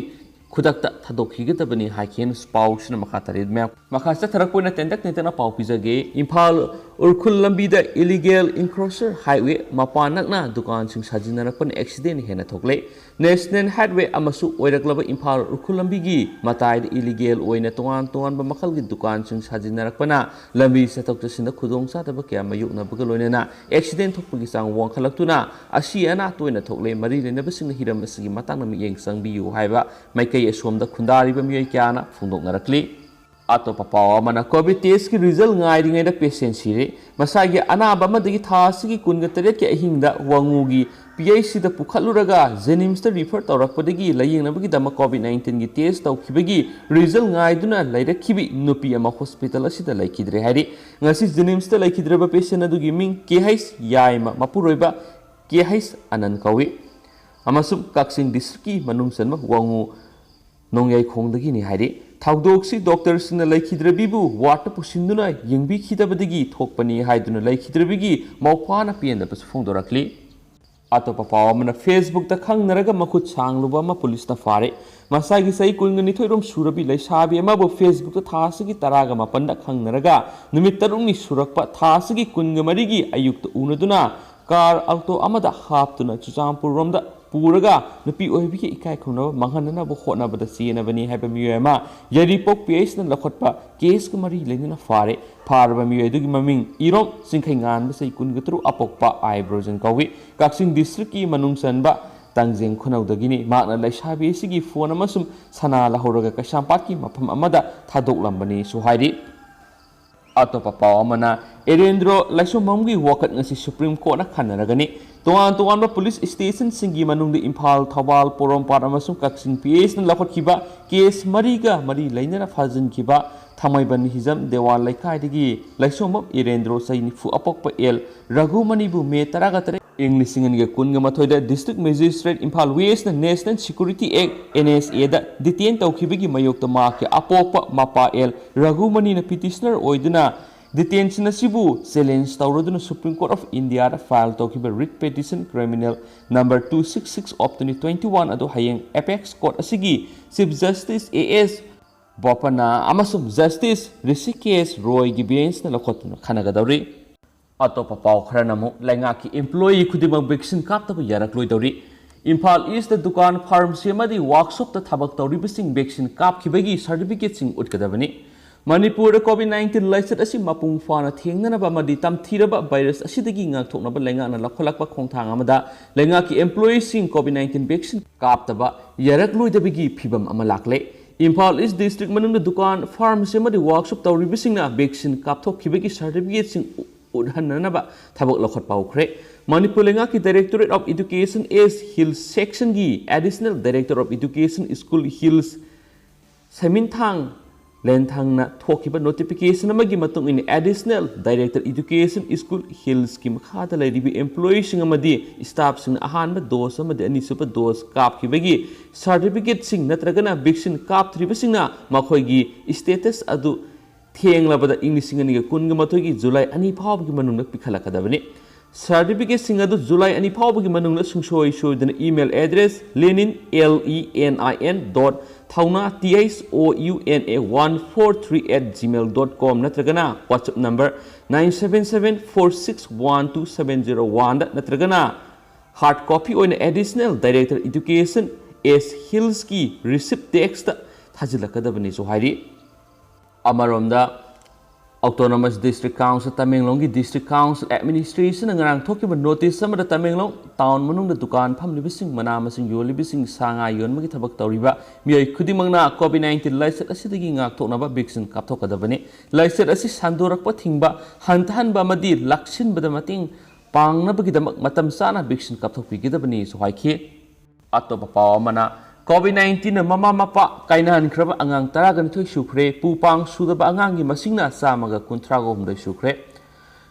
ꯈꯨꯗꯛꯇ ꯊꯥꯗꯣꯛꯈꯤꯒꯗꯕꯅꯤ ꯍꯥꯏꯈꯤ ꯍꯥꯏꯅ ꯄꯥꯎꯁꯤꯅ ꯃꯈꯥ ꯇꯥꯔꯤ꯫ ꯃꯌꯥꯝ ꯃꯈꯥ ꯆꯠꯊꯔꯛꯄ ꯑꯣꯏꯅ ꯇꯦꯟꯇꯛ ꯇꯦꯟꯇꯛꯅ ꯄꯥꯎ ꯄꯤꯖꯒꯦ꯫ ꯏꯝꯐꯥꯜ ꯎꯔꯈꯨꯜ ꯂꯝꯕꯤꯗ illegal encroacher highway ꯃꯄꯥꯟ ꯅꯛꯅ ꯗꯨꯀꯥꯟꯁꯤꯡ ꯁꯥꯖꯤꯟꯅꯔꯛꯄꯅ accident ꯍꯦꯟꯅ ꯊꯣꯛꯂꯦ꯫ National Highway ꯑꯃꯁꯨ ꯑꯣꯏꯔꯛꯂꯕ ꯏꯝꯐꯥꯜ ꯎꯔꯈꯨꯜ ꯂꯝꯕꯤꯒꯤ ꯃꯇꯥꯏꯗ illegal ꯑꯣꯏꯅ ꯇꯣꯉꯥꯟ ꯇꯣꯉꯥꯟꯕ ꯃꯈꯜꯒꯤ ꯗꯨꯀꯥꯟꯁꯤꯡ ꯁꯥꯖꯤꯟꯅꯔꯛꯄꯅ ꯂꯝꯕꯤ ꯆꯠꯊꯣꯛ ꯆꯠꯁꯤꯟꯗ ꯈꯨꯗꯣꯡꯆꯥꯗꯕ ꯀꯌꯥ ꯃꯥꯌꯣꯛꯅꯕꯒ ꯂꯣꯏꯅꯅ accident ꯊꯣꯛꯄꯒꯤ ꯆꯥꯡ ꯋꯥꯡꯈꯠꯂꯛꯇꯨꯅ ꯑꯁꯤ ꯑꯅꯥ ꯇꯣꯏꯅ ꯊꯣꯛꯂꯦ꯫ ꯃꯔꯤ ꯂꯩꯅꯕꯁꯤꯡꯅ ꯍꯤꯔꯝ ꯑꯁꯤꯒꯤ ꯃꯇꯥꯡꯗ ꯃꯤꯠꯌꯦꯡ ꯆꯪꯕꯤꯌꯨ ꯍꯥꯏꯕ ꯃꯥꯏꯀꯩ ꯑꯁꯣꯝꯗ ꯈꯨꯟꯗꯥꯔꯤꯕ ꯃꯤꯑꯣꯏ ꯀꯌꯥꯅ ꯐꯣꯡꯗꯣꯛꯅꯔꯛꯂꯤ꯫ ꯑꯇꯣꯞꯄ ꯄꯥꯎ ꯑꯃꯅ, COVID test ꯀꯤ result ꯉꯥꯏꯔꯤꯉꯩꯗ patient ꯁꯤꯔꯦ꯫ ꯃꯁꯥꯒꯤ ꯑꯅꯥꯕ ꯑꯃꯗꯒꯤ ꯊꯥ ꯑꯁꯤꯒꯤ ꯀꯨꯟꯒ ꯇꯔꯦꯠꯀꯤ ꯑꯍꯤꯡꯗ ꯋꯥꯉꯨꯒꯤ P H C ꯗ ꯄꯨꯈꯠꯂꯨꯔꯒ JNIMS ꯇ refer ꯇꯧꯔꯛꯄꯗꯒꯤ ꯂꯥꯌꯦꯡꯅꯕꯒꯤꯗꯃꯛ COVID nineteen ꯒꯤ test ꯇꯧꯈꯤꯕꯒꯤ result ꯉꯥꯏꯗꯨꯅ ꯂꯩꯔꯛꯈꯤꯕꯤ ꯅꯨꯄꯤ ꯑꯃ hospital ꯑꯁꯤꯗ ꯂꯩꯈꯤꯗ꯭ꯔꯦ ꯍꯥꯏꯔꯤ꯫ ꯉꯁꯤ JNIMS ꯇ ꯂꯩꯈꯤꯗ꯭ꯔꯕ patient ꯑꯗꯨꯒꯤ ꯃꯤꯡ K H ꯌꯥꯏꯃ, ꯃꯄꯨꯔꯣꯏꯕ K H ꯑꯅꯟ ꯀꯧꯏ ꯑꯃꯁꯨꯡ ꯀꯛꯆꯤꯡ district ꯀꯤ ꯃꯅꯨꯡ ꯆꯟꯕ ꯋꯥꯉꯨ ꯅꯣꯡꯌꯥꯏꯈꯣꯡꯗꯒꯤꯅꯤ ꯍꯥꯏꯔꯤ꯫ ꯊꯧꯗꯣꯛꯁꯤ doctor ꯁꯤꯡꯅ ꯂꯩꯈꯤꯗ꯭ꯔꯕꯤꯕꯨ ward ꯇ ꯄꯨꯁꯤꯟꯗꯨꯅ ꯌꯦꯡꯕꯤꯈꯤꯗꯕꯗꯒꯤ ꯊꯣꯛꯄꯅꯤ ꯍꯥꯏꯗꯨꯅ ꯂꯩꯈꯤꯗ꯭ꯔꯕꯤꯒꯤ ꯃꯧꯄ꯭ꯋꯥꯅ ꯄꯦꯟꯗꯕꯁꯨ ꯐꯣꯡꯗꯣꯔꯛꯂꯤ꯫ ꯑꯇꯣꯞꯄ ꯄꯥꯎ ꯑꯃꯅ, Facebook ꯇ ꯈꯪꯅꯔꯒ ꯃꯈꯨꯠ ꯁꯥꯡꯂꯨꯕ ꯑꯃ ꯄꯨꯂꯤꯁꯅ ꯐꯥꯔꯦ꯫ ꯃꯁꯥꯒꯤ ꯆꯍꯤ ꯀꯨꯟꯒ ꯅꯤꯊꯣꯏ ꯔꯣꯝ ꯁꯨꯔꯕꯤ ꯂꯩꯁꯥꯕꯤ ꯑꯃꯕꯨ Facebook ꯇ ꯊꯥ ꯑꯁꯤꯒꯤ ꯇꯔꯥꯒ ꯃꯥꯄꯟꯗ ꯈꯪꯅꯔꯒ ꯅꯨꯃꯤꯠ ꯇꯔꯨꯛꯅꯤ ꯁꯨꯔꯛꯄ ꯊꯥ ꯑꯁꯤꯒꯤ ꯀꯨꯟꯒ ꯃꯔꯤꯒꯤ ꯑꯌꯨꯛꯇ ꯎꯅꯗꯨꯅ car alto ꯑꯃꯗ ꯍꯥꯞꯇꯨꯅ ꯆꯨꯔꯆꯥꯟꯄꯨꯔ ꯔꯣꯝꯗ ꯄꯨꯔꯒ ꯅꯨꯄꯤ ꯑꯣꯏꯕꯤꯒꯤ ꯏꯀꯥꯏ ꯈꯨꯝꯅꯕ ꯃꯥꯡꯍꯟꯅꯅꯕ ꯍꯣꯠꯅꯕꯗ ꯆꯦꯟꯅꯕꯅꯤ ꯍꯥꯏꯕ ꯃꯤꯑꯣꯏ ꯑꯃ ꯌꯥꯏꯔꯤꯄꯣꯛ P H ꯅ ꯂꯧꯈꯠꯄ case ꯀ ꯃꯔꯤ ꯂꯩꯅꯅ ꯐꯥꯔꯦ꯫ ꯐꯥꯔꯕ ꯃꯤꯑꯣꯏ ꯑꯗꯨꯒꯤ ꯃꯃꯤꯡ ꯏꯔꯣꯝ ꯆꯤꯡꯈꯩꯉꯥꯟꯕ, ꯆꯍꯤ ꯀꯨꯟꯒ ꯇꯔꯨꯛ, ꯑꯄꯣꯛꯄ ꯑꯥꯏ ꯕ꯭ꯔꯣꯖꯟ ꯀꯧꯏ꯫ ꯀꯛꯆꯤꯡ district ꯀꯤ ꯃꯅꯨꯡ ꯆꯟꯕ ꯇꯥꯡꯖꯦꯡ ꯈꯨꯅꯧꯗꯒꯤꯅꯤ꯫ ꯃꯍꯥꯛꯅ ꯂꯩꯁꯥꯕꯤ ꯑꯁꯤꯒꯤ phone ꯑꯃꯁꯨꯡ ꯁꯅꯥ ꯂꯧꯍꯧꯔꯒ ꯀꯩꯁꯥꯝꯄꯥꯠꯀꯤ ꯃꯐꯝ ꯑꯃꯗ ꯊꯥꯗꯣꯛꯂꯝꯕꯅꯤꯁꯨ ꯍꯥꯏꯔꯤ꯫ ꯑꯇꯣꯞꯄ ꯄꯥꯎ ꯑꯃꯅ, ꯏꯔꯦꯟꯗ꯭ꯔꯣ ꯂꯥꯏꯁꯣꯝꯕꯝꯒꯤ ꯋꯥꯀꯠ ꯉꯁꯤ Supreme Court ꯅ ꯈꯟꯅꯔꯒꯅꯤ꯫ ꯇꯣꯉꯥꯟ ꯇꯣꯉꯥꯟꯕ police station ꯁꯤꯡꯒꯤ ꯃꯅꯨꯡꯗ ꯏꯝꯐꯥꯜ, ꯊꯧꯕꯥꯜ, ꯄꯣꯔꯣꯝꯄꯥꯠ ꯑꯃꯁꯨꯡ ꯀꯛꯆꯤꯡ P H ꯅ ꯂꯧꯈꯠꯈꯤꯕ case ꯃꯔꯤꯒ ꯃꯔꯤ ꯂꯩꯅꯅ ꯐꯥꯖꯤꯟꯈꯤꯕ ꯊꯥꯡꯃꯩꯕꯟ ꯍꯤꯖꯝ ꯗꯦꯋꯥꯟ ꯂꯩꯀꯥꯏꯗꯒꯤ ꯂꯥꯏꯁꯣꯝꯕꯝ ꯏꯔꯦꯟꯗ꯭ꯔꯣ, ꯆꯍꯤ ꯅꯤꯐꯨ, ꯑꯄꯣꯛꯄ ꯑꯦꯜ ꯔꯘꯨꯃꯅꯤꯕꯨ May ꯇꯔꯥꯒ ꯇꯔꯦꯠ, ꯏꯪ ꯂꯤꯁꯤꯡ ꯑꯅꯤꯒ ꯀꯨꯟꯒ ꯃꯥꯊꯣꯏꯗ District Magistrate ꯏꯝꯐꯥꯜ West ꯅ National Security Act, N S A the detain ꯇꯧꯈꯤꯕꯒꯤ ꯃꯥꯌꯣꯛꯇ ꯃꯍꯥꯛꯀꯤ ꯑꯄꯣꯛꯄ ꯃꯄꯥ ꯑꯦꯜ ꯔꯘꯨꯃꯅꯤꯅ petitioner ꯑꯣꯏꯗꯨꯅ detention ꯑꯁꯤꯕꯨ challenge ꯇꯧꯔꯗꯨꯅ Supreme Court of India the file ꯇꯧꯈꯤꯕ writ petition criminal number two six six of twenty twenty-one ꯑꯗꯨ ꯍꯌꯦꯡ apex court ꯑꯁꯤꯒꯤ Chief Justice A S ꯕꯣꯄꯟꯅ ꯑꯃꯁꯨꯡ ꯖꯁꯇꯤꯁ ꯔꯤꯁꯤꯀꯦꯁ ꯔꯣꯏꯒꯤ ꯕꯦꯟꯁꯅ ꯂꯧꯈꯠꯇꯨꯅ ꯈꯟꯅꯒꯗꯧꯔꯤ꯫ ꯑꯇꯣꯞꯄ ꯄꯥꯎ ꯈꯔꯅ ꯑꯃꯨꯛ ꯂꯩꯉꯥꯛꯀꯤ ꯏꯝꯄ꯭ꯂꯣꯌꯤ ꯈꯨꯗꯤꯡꯃꯛ ꯚꯦꯛꯁꯤꯟ ꯀꯥꯞꯇꯕ ꯌꯥꯔꯛꯂꯣꯏꯗꯧꯔꯤ꯫ ꯏꯝꯐꯥꯜ ꯏꯁꯇ ꯗꯨꯀꯥꯟ, ꯐꯥꯔꯃꯥꯁꯤ ꯑꯃꯗꯤ ꯋꯥꯔꯛꯁꯣꯞꯇ ꯊꯕꯛ ꯇꯧꯔꯤꯕꯁꯤꯡ ꯚꯦꯛꯁꯤꯟ ꯀꯥꯞꯈꯤꯕꯒꯤ ꯁꯥꯔꯇꯤꯐꯤꯀꯦꯠꯁꯤꯡ ꯎꯠꯀꯗꯕꯅꯤ꯫ ꯃꯅꯤꯄꯨꯔꯗ ꯀꯣꯚꯤꯗ ꯅꯥꯏꯟꯇꯤꯟ ꯂꯥꯏꯆꯠ ꯑꯁꯤ ꯃꯄꯨꯡ ꯐꯥꯅ ꯊꯦꯡꯅꯅꯕ ꯑꯃꯗꯤ ꯇꯝꯊꯤꯔꯕ ꯚꯥꯏꯔꯁ ꯑꯁꯤꯗꯒꯤ ꯉꯥꯛꯊꯣꯛꯅꯕ ꯂꯩꯉꯥꯛꯅ ꯂꯧꯈꯠꯂꯛꯄ ꯈꯣꯡꯊꯥꯡ ꯑꯃꯗ ꯂꯩꯉꯥꯛꯀꯤ ꯏꯝꯄ꯭ꯂꯣꯌꯤꯁꯤꯡ ꯀꯣꯚꯤꯗ ꯅꯥꯏꯟꯇꯤꯟ ꯚꯦꯛꯁꯤꯟ ꯀꯥꯞꯇꯕ ꯌꯥꯔꯛꯂꯣꯏꯗꯕꯒꯤ ꯐꯤꯚꯝ ꯑꯃ ꯂꯥꯛꯂꯦ꯫ ꯏꯝꯐꯥꯜ ꯏꯁ ꯗꯤꯁꯇ꯭ꯔꯤꯛ ꯃꯅꯨꯡꯗ ꯗꯨꯀꯥꯟ, ꯐꯥꯔꯃꯥꯁꯤ ꯑꯃꯗꯤ ꯋꯥꯔꯛꯁꯣꯞ ꯇꯧꯔꯤꯕꯁꯤꯡꯅ ꯚꯦꯛꯁꯤꯟ ꯀꯥꯞꯊꯣꯛꯈꯤꯕꯒꯤ ꯁꯥꯔꯇꯤꯐꯤꯀꯦꯠꯁꯤꯡ ꯎ-, ꯎꯠꯍꯟꯅꯅꯕ ꯊꯕꯛ ꯂꯧꯈꯠꯄ ꯍꯧꯈ꯭ꯔꯦ꯫ ꯃꯅꯤꯄꯨꯔ ꯂꯩꯉꯥꯛꯀꯤ Directorate of Education East Hills Sectionꯒꯤ Additional Director of Education School Hills ꯁꯦꯃꯤꯟꯊꯥꯡ ꯂꯦꯟꯊꯥꯡꯅ ꯊꯣꯛꯈꯤꯕ ꯅꯣꯇꯤꯐꯤꯀꯦꯁꯟ ꯑꯃꯒꯤ ꯃꯇꯨꯡ ꯏꯟꯅ Additional Director Education School Hillsꯀꯤ ꯃꯈꯥꯗ ꯂꯩꯔꯤꯕ ꯏꯝꯄ꯭ꯂꯣꯌꯤꯁꯤꯡ ꯑꯃꯗꯤ ꯁ꯭ꯇꯥꯐꯁꯤꯡꯅ ꯑꯍꯥꯟꯕ ꯗꯣꯁ ꯑꯃꯗꯤ ꯑꯅꯤꯁꯨꯕ ꯗꯣꯁ ꯀꯥꯞꯈꯤꯕꯒꯤ ꯁꯥꯔꯇꯤꯐꯤꯀꯦꯠꯁꯤꯡ ꯅꯠꯇ꯭ꯔꯒꯅ ꯚꯦꯛꯁꯤꯟ ꯀꯥꯞꯇ꯭ꯔꯤꯕꯁꯤꯡꯅ ꯃꯈꯣꯏꯒꯤ ꯁ꯭ꯇꯦꯇꯁ ꯑꯗꯨ ꯊꯦꯡꯂꯕꯗ ꯏꯪ ꯂꯤꯁꯤꯡ ꯑꯅꯤꯒ ꯀꯨꯟꯒ ꯃꯥꯊꯣꯏꯒꯤ ꯖꯨꯂꯥꯏ ꯑꯅꯤ ꯐꯥꯎꯕꯒꯤ ꯃꯅꯨꯡꯗ ꯄꯤꯈꯠꯂꯛꯀꯗꯕꯅꯤ꯫ ꯁꯥꯔꯇꯤꯐꯤꯀꯦꯠꯁꯤꯡ ꯑꯗꯨ ꯖꯨꯂꯥꯏ ꯑꯅꯤ ꯐꯥꯎꯕꯒꯤ ꯃꯅꯨꯡꯗ ꯁꯨꯡꯁꯣꯏ ꯁꯣꯏꯗꯅ email address lenin, L E N I N dot thauna, T H O U N A one four three at gmail dot com ꯅꯠꯇ꯭ꯔꯒꯅ WhatsApp number nine seven seven four six one two seven zero one ꯗ ꯅꯠꯇ꯭ꯔꯒꯅ hard copy ꯑꯣꯏꯅ Additional Director Education East Hillsꯀꯤ receipt deskꯇ ꯊꯥꯖꯤꯜꯂꯛꯀꯗꯕꯅꯤꯁꯨ ꯍꯥꯏꯔꯤ꯫ ꯑꯃꯔꯣꯝꯗ, Autonomous District Council ꯇꯃꯦꯡꯂꯣꯡꯒꯤ District Council Administrationꯅ ꯉꯔꯥꯡ ꯊꯣꯛꯈꯤꯕ notice ꯑꯃꯗ Tamenglong town ꯃꯅꯨꯡꯗ ꯗꯨꯀꯥꯟ ꯐꯝꯂꯤꯕꯁꯤꯡ, ꯃꯅꯥ ꯃꯁꯤꯡ ꯌꯣꯜꯂꯤꯕꯁꯤꯡ, ꯁꯥ ꯉꯥ ꯌꯣꯟꯕꯒꯤ ꯊꯕꯛ ꯇꯧꯔꯤꯕ ꯃꯤꯑꯣꯏ ꯈꯨꯗꯤꯡꯃꯛꯅ ꯀꯣꯚꯤꯗ ꯅꯥꯏꯟꯇꯤꯟ ꯂꯥꯏꯆꯠ ꯑꯁꯤꯗꯒꯤ ꯉꯥꯛꯊꯣꯛꯅꯕ ꯚꯦꯛꯁꯤꯟ ꯀꯥꯞꯊꯣꯛꯀꯗꯕꯅꯤ꯫ ꯂꯥꯏꯆꯠ ꯑꯁꯤ ꯁꯟꯗꯣꯔꯛꯄ ꯊꯤꯡꯕ, ꯍꯟꯊꯍꯟꯕ ꯑꯃꯗꯤ ꯂꯥꯛꯁꯤꯟꯕꯗ ꯃꯇꯦꯡ ꯄꯥꯡꯅꯕꯒꯤꯗꯃꯛ ꯃꯇꯝ ꯆꯥꯅ ꯚꯦꯛꯁꯤꯟ ꯀꯥꯞꯊꯣꯛꯄꯤꯒꯗꯕꯅꯤꯁꯨ ꯍꯥꯏꯈꯤ꯫ ꯑꯇꯣꯞꯄ ꯄꯥꯎ ꯑꯃꯅ, ꯀꯣꯚꯤꯗ ꯅꯥꯏꯟꯇꯤꯟꯅ ꯃꯃꯥ ꯃꯄꯥ ꯀꯥꯏꯅꯍꯟꯈ꯭ꯔꯕ ꯑꯉꯥꯡ ꯇꯔꯥꯒ ꯅꯤꯊꯣꯏ ꯁꯨꯈ꯭ꯔꯦ꯫ ꯄꯨ ꯄꯥꯡ ꯁꯨꯗꯕ ꯑꯉꯥꯡꯒꯤ ꯃꯁꯤꯡꯅ ꯆꯥꯝꯃꯒ ꯀꯨꯟꯊ꯭ꯔꯥꯒ ꯍꯨꯝꯗꯣꯏ ꯁꯨꯈ꯭ꯔꯦ꯫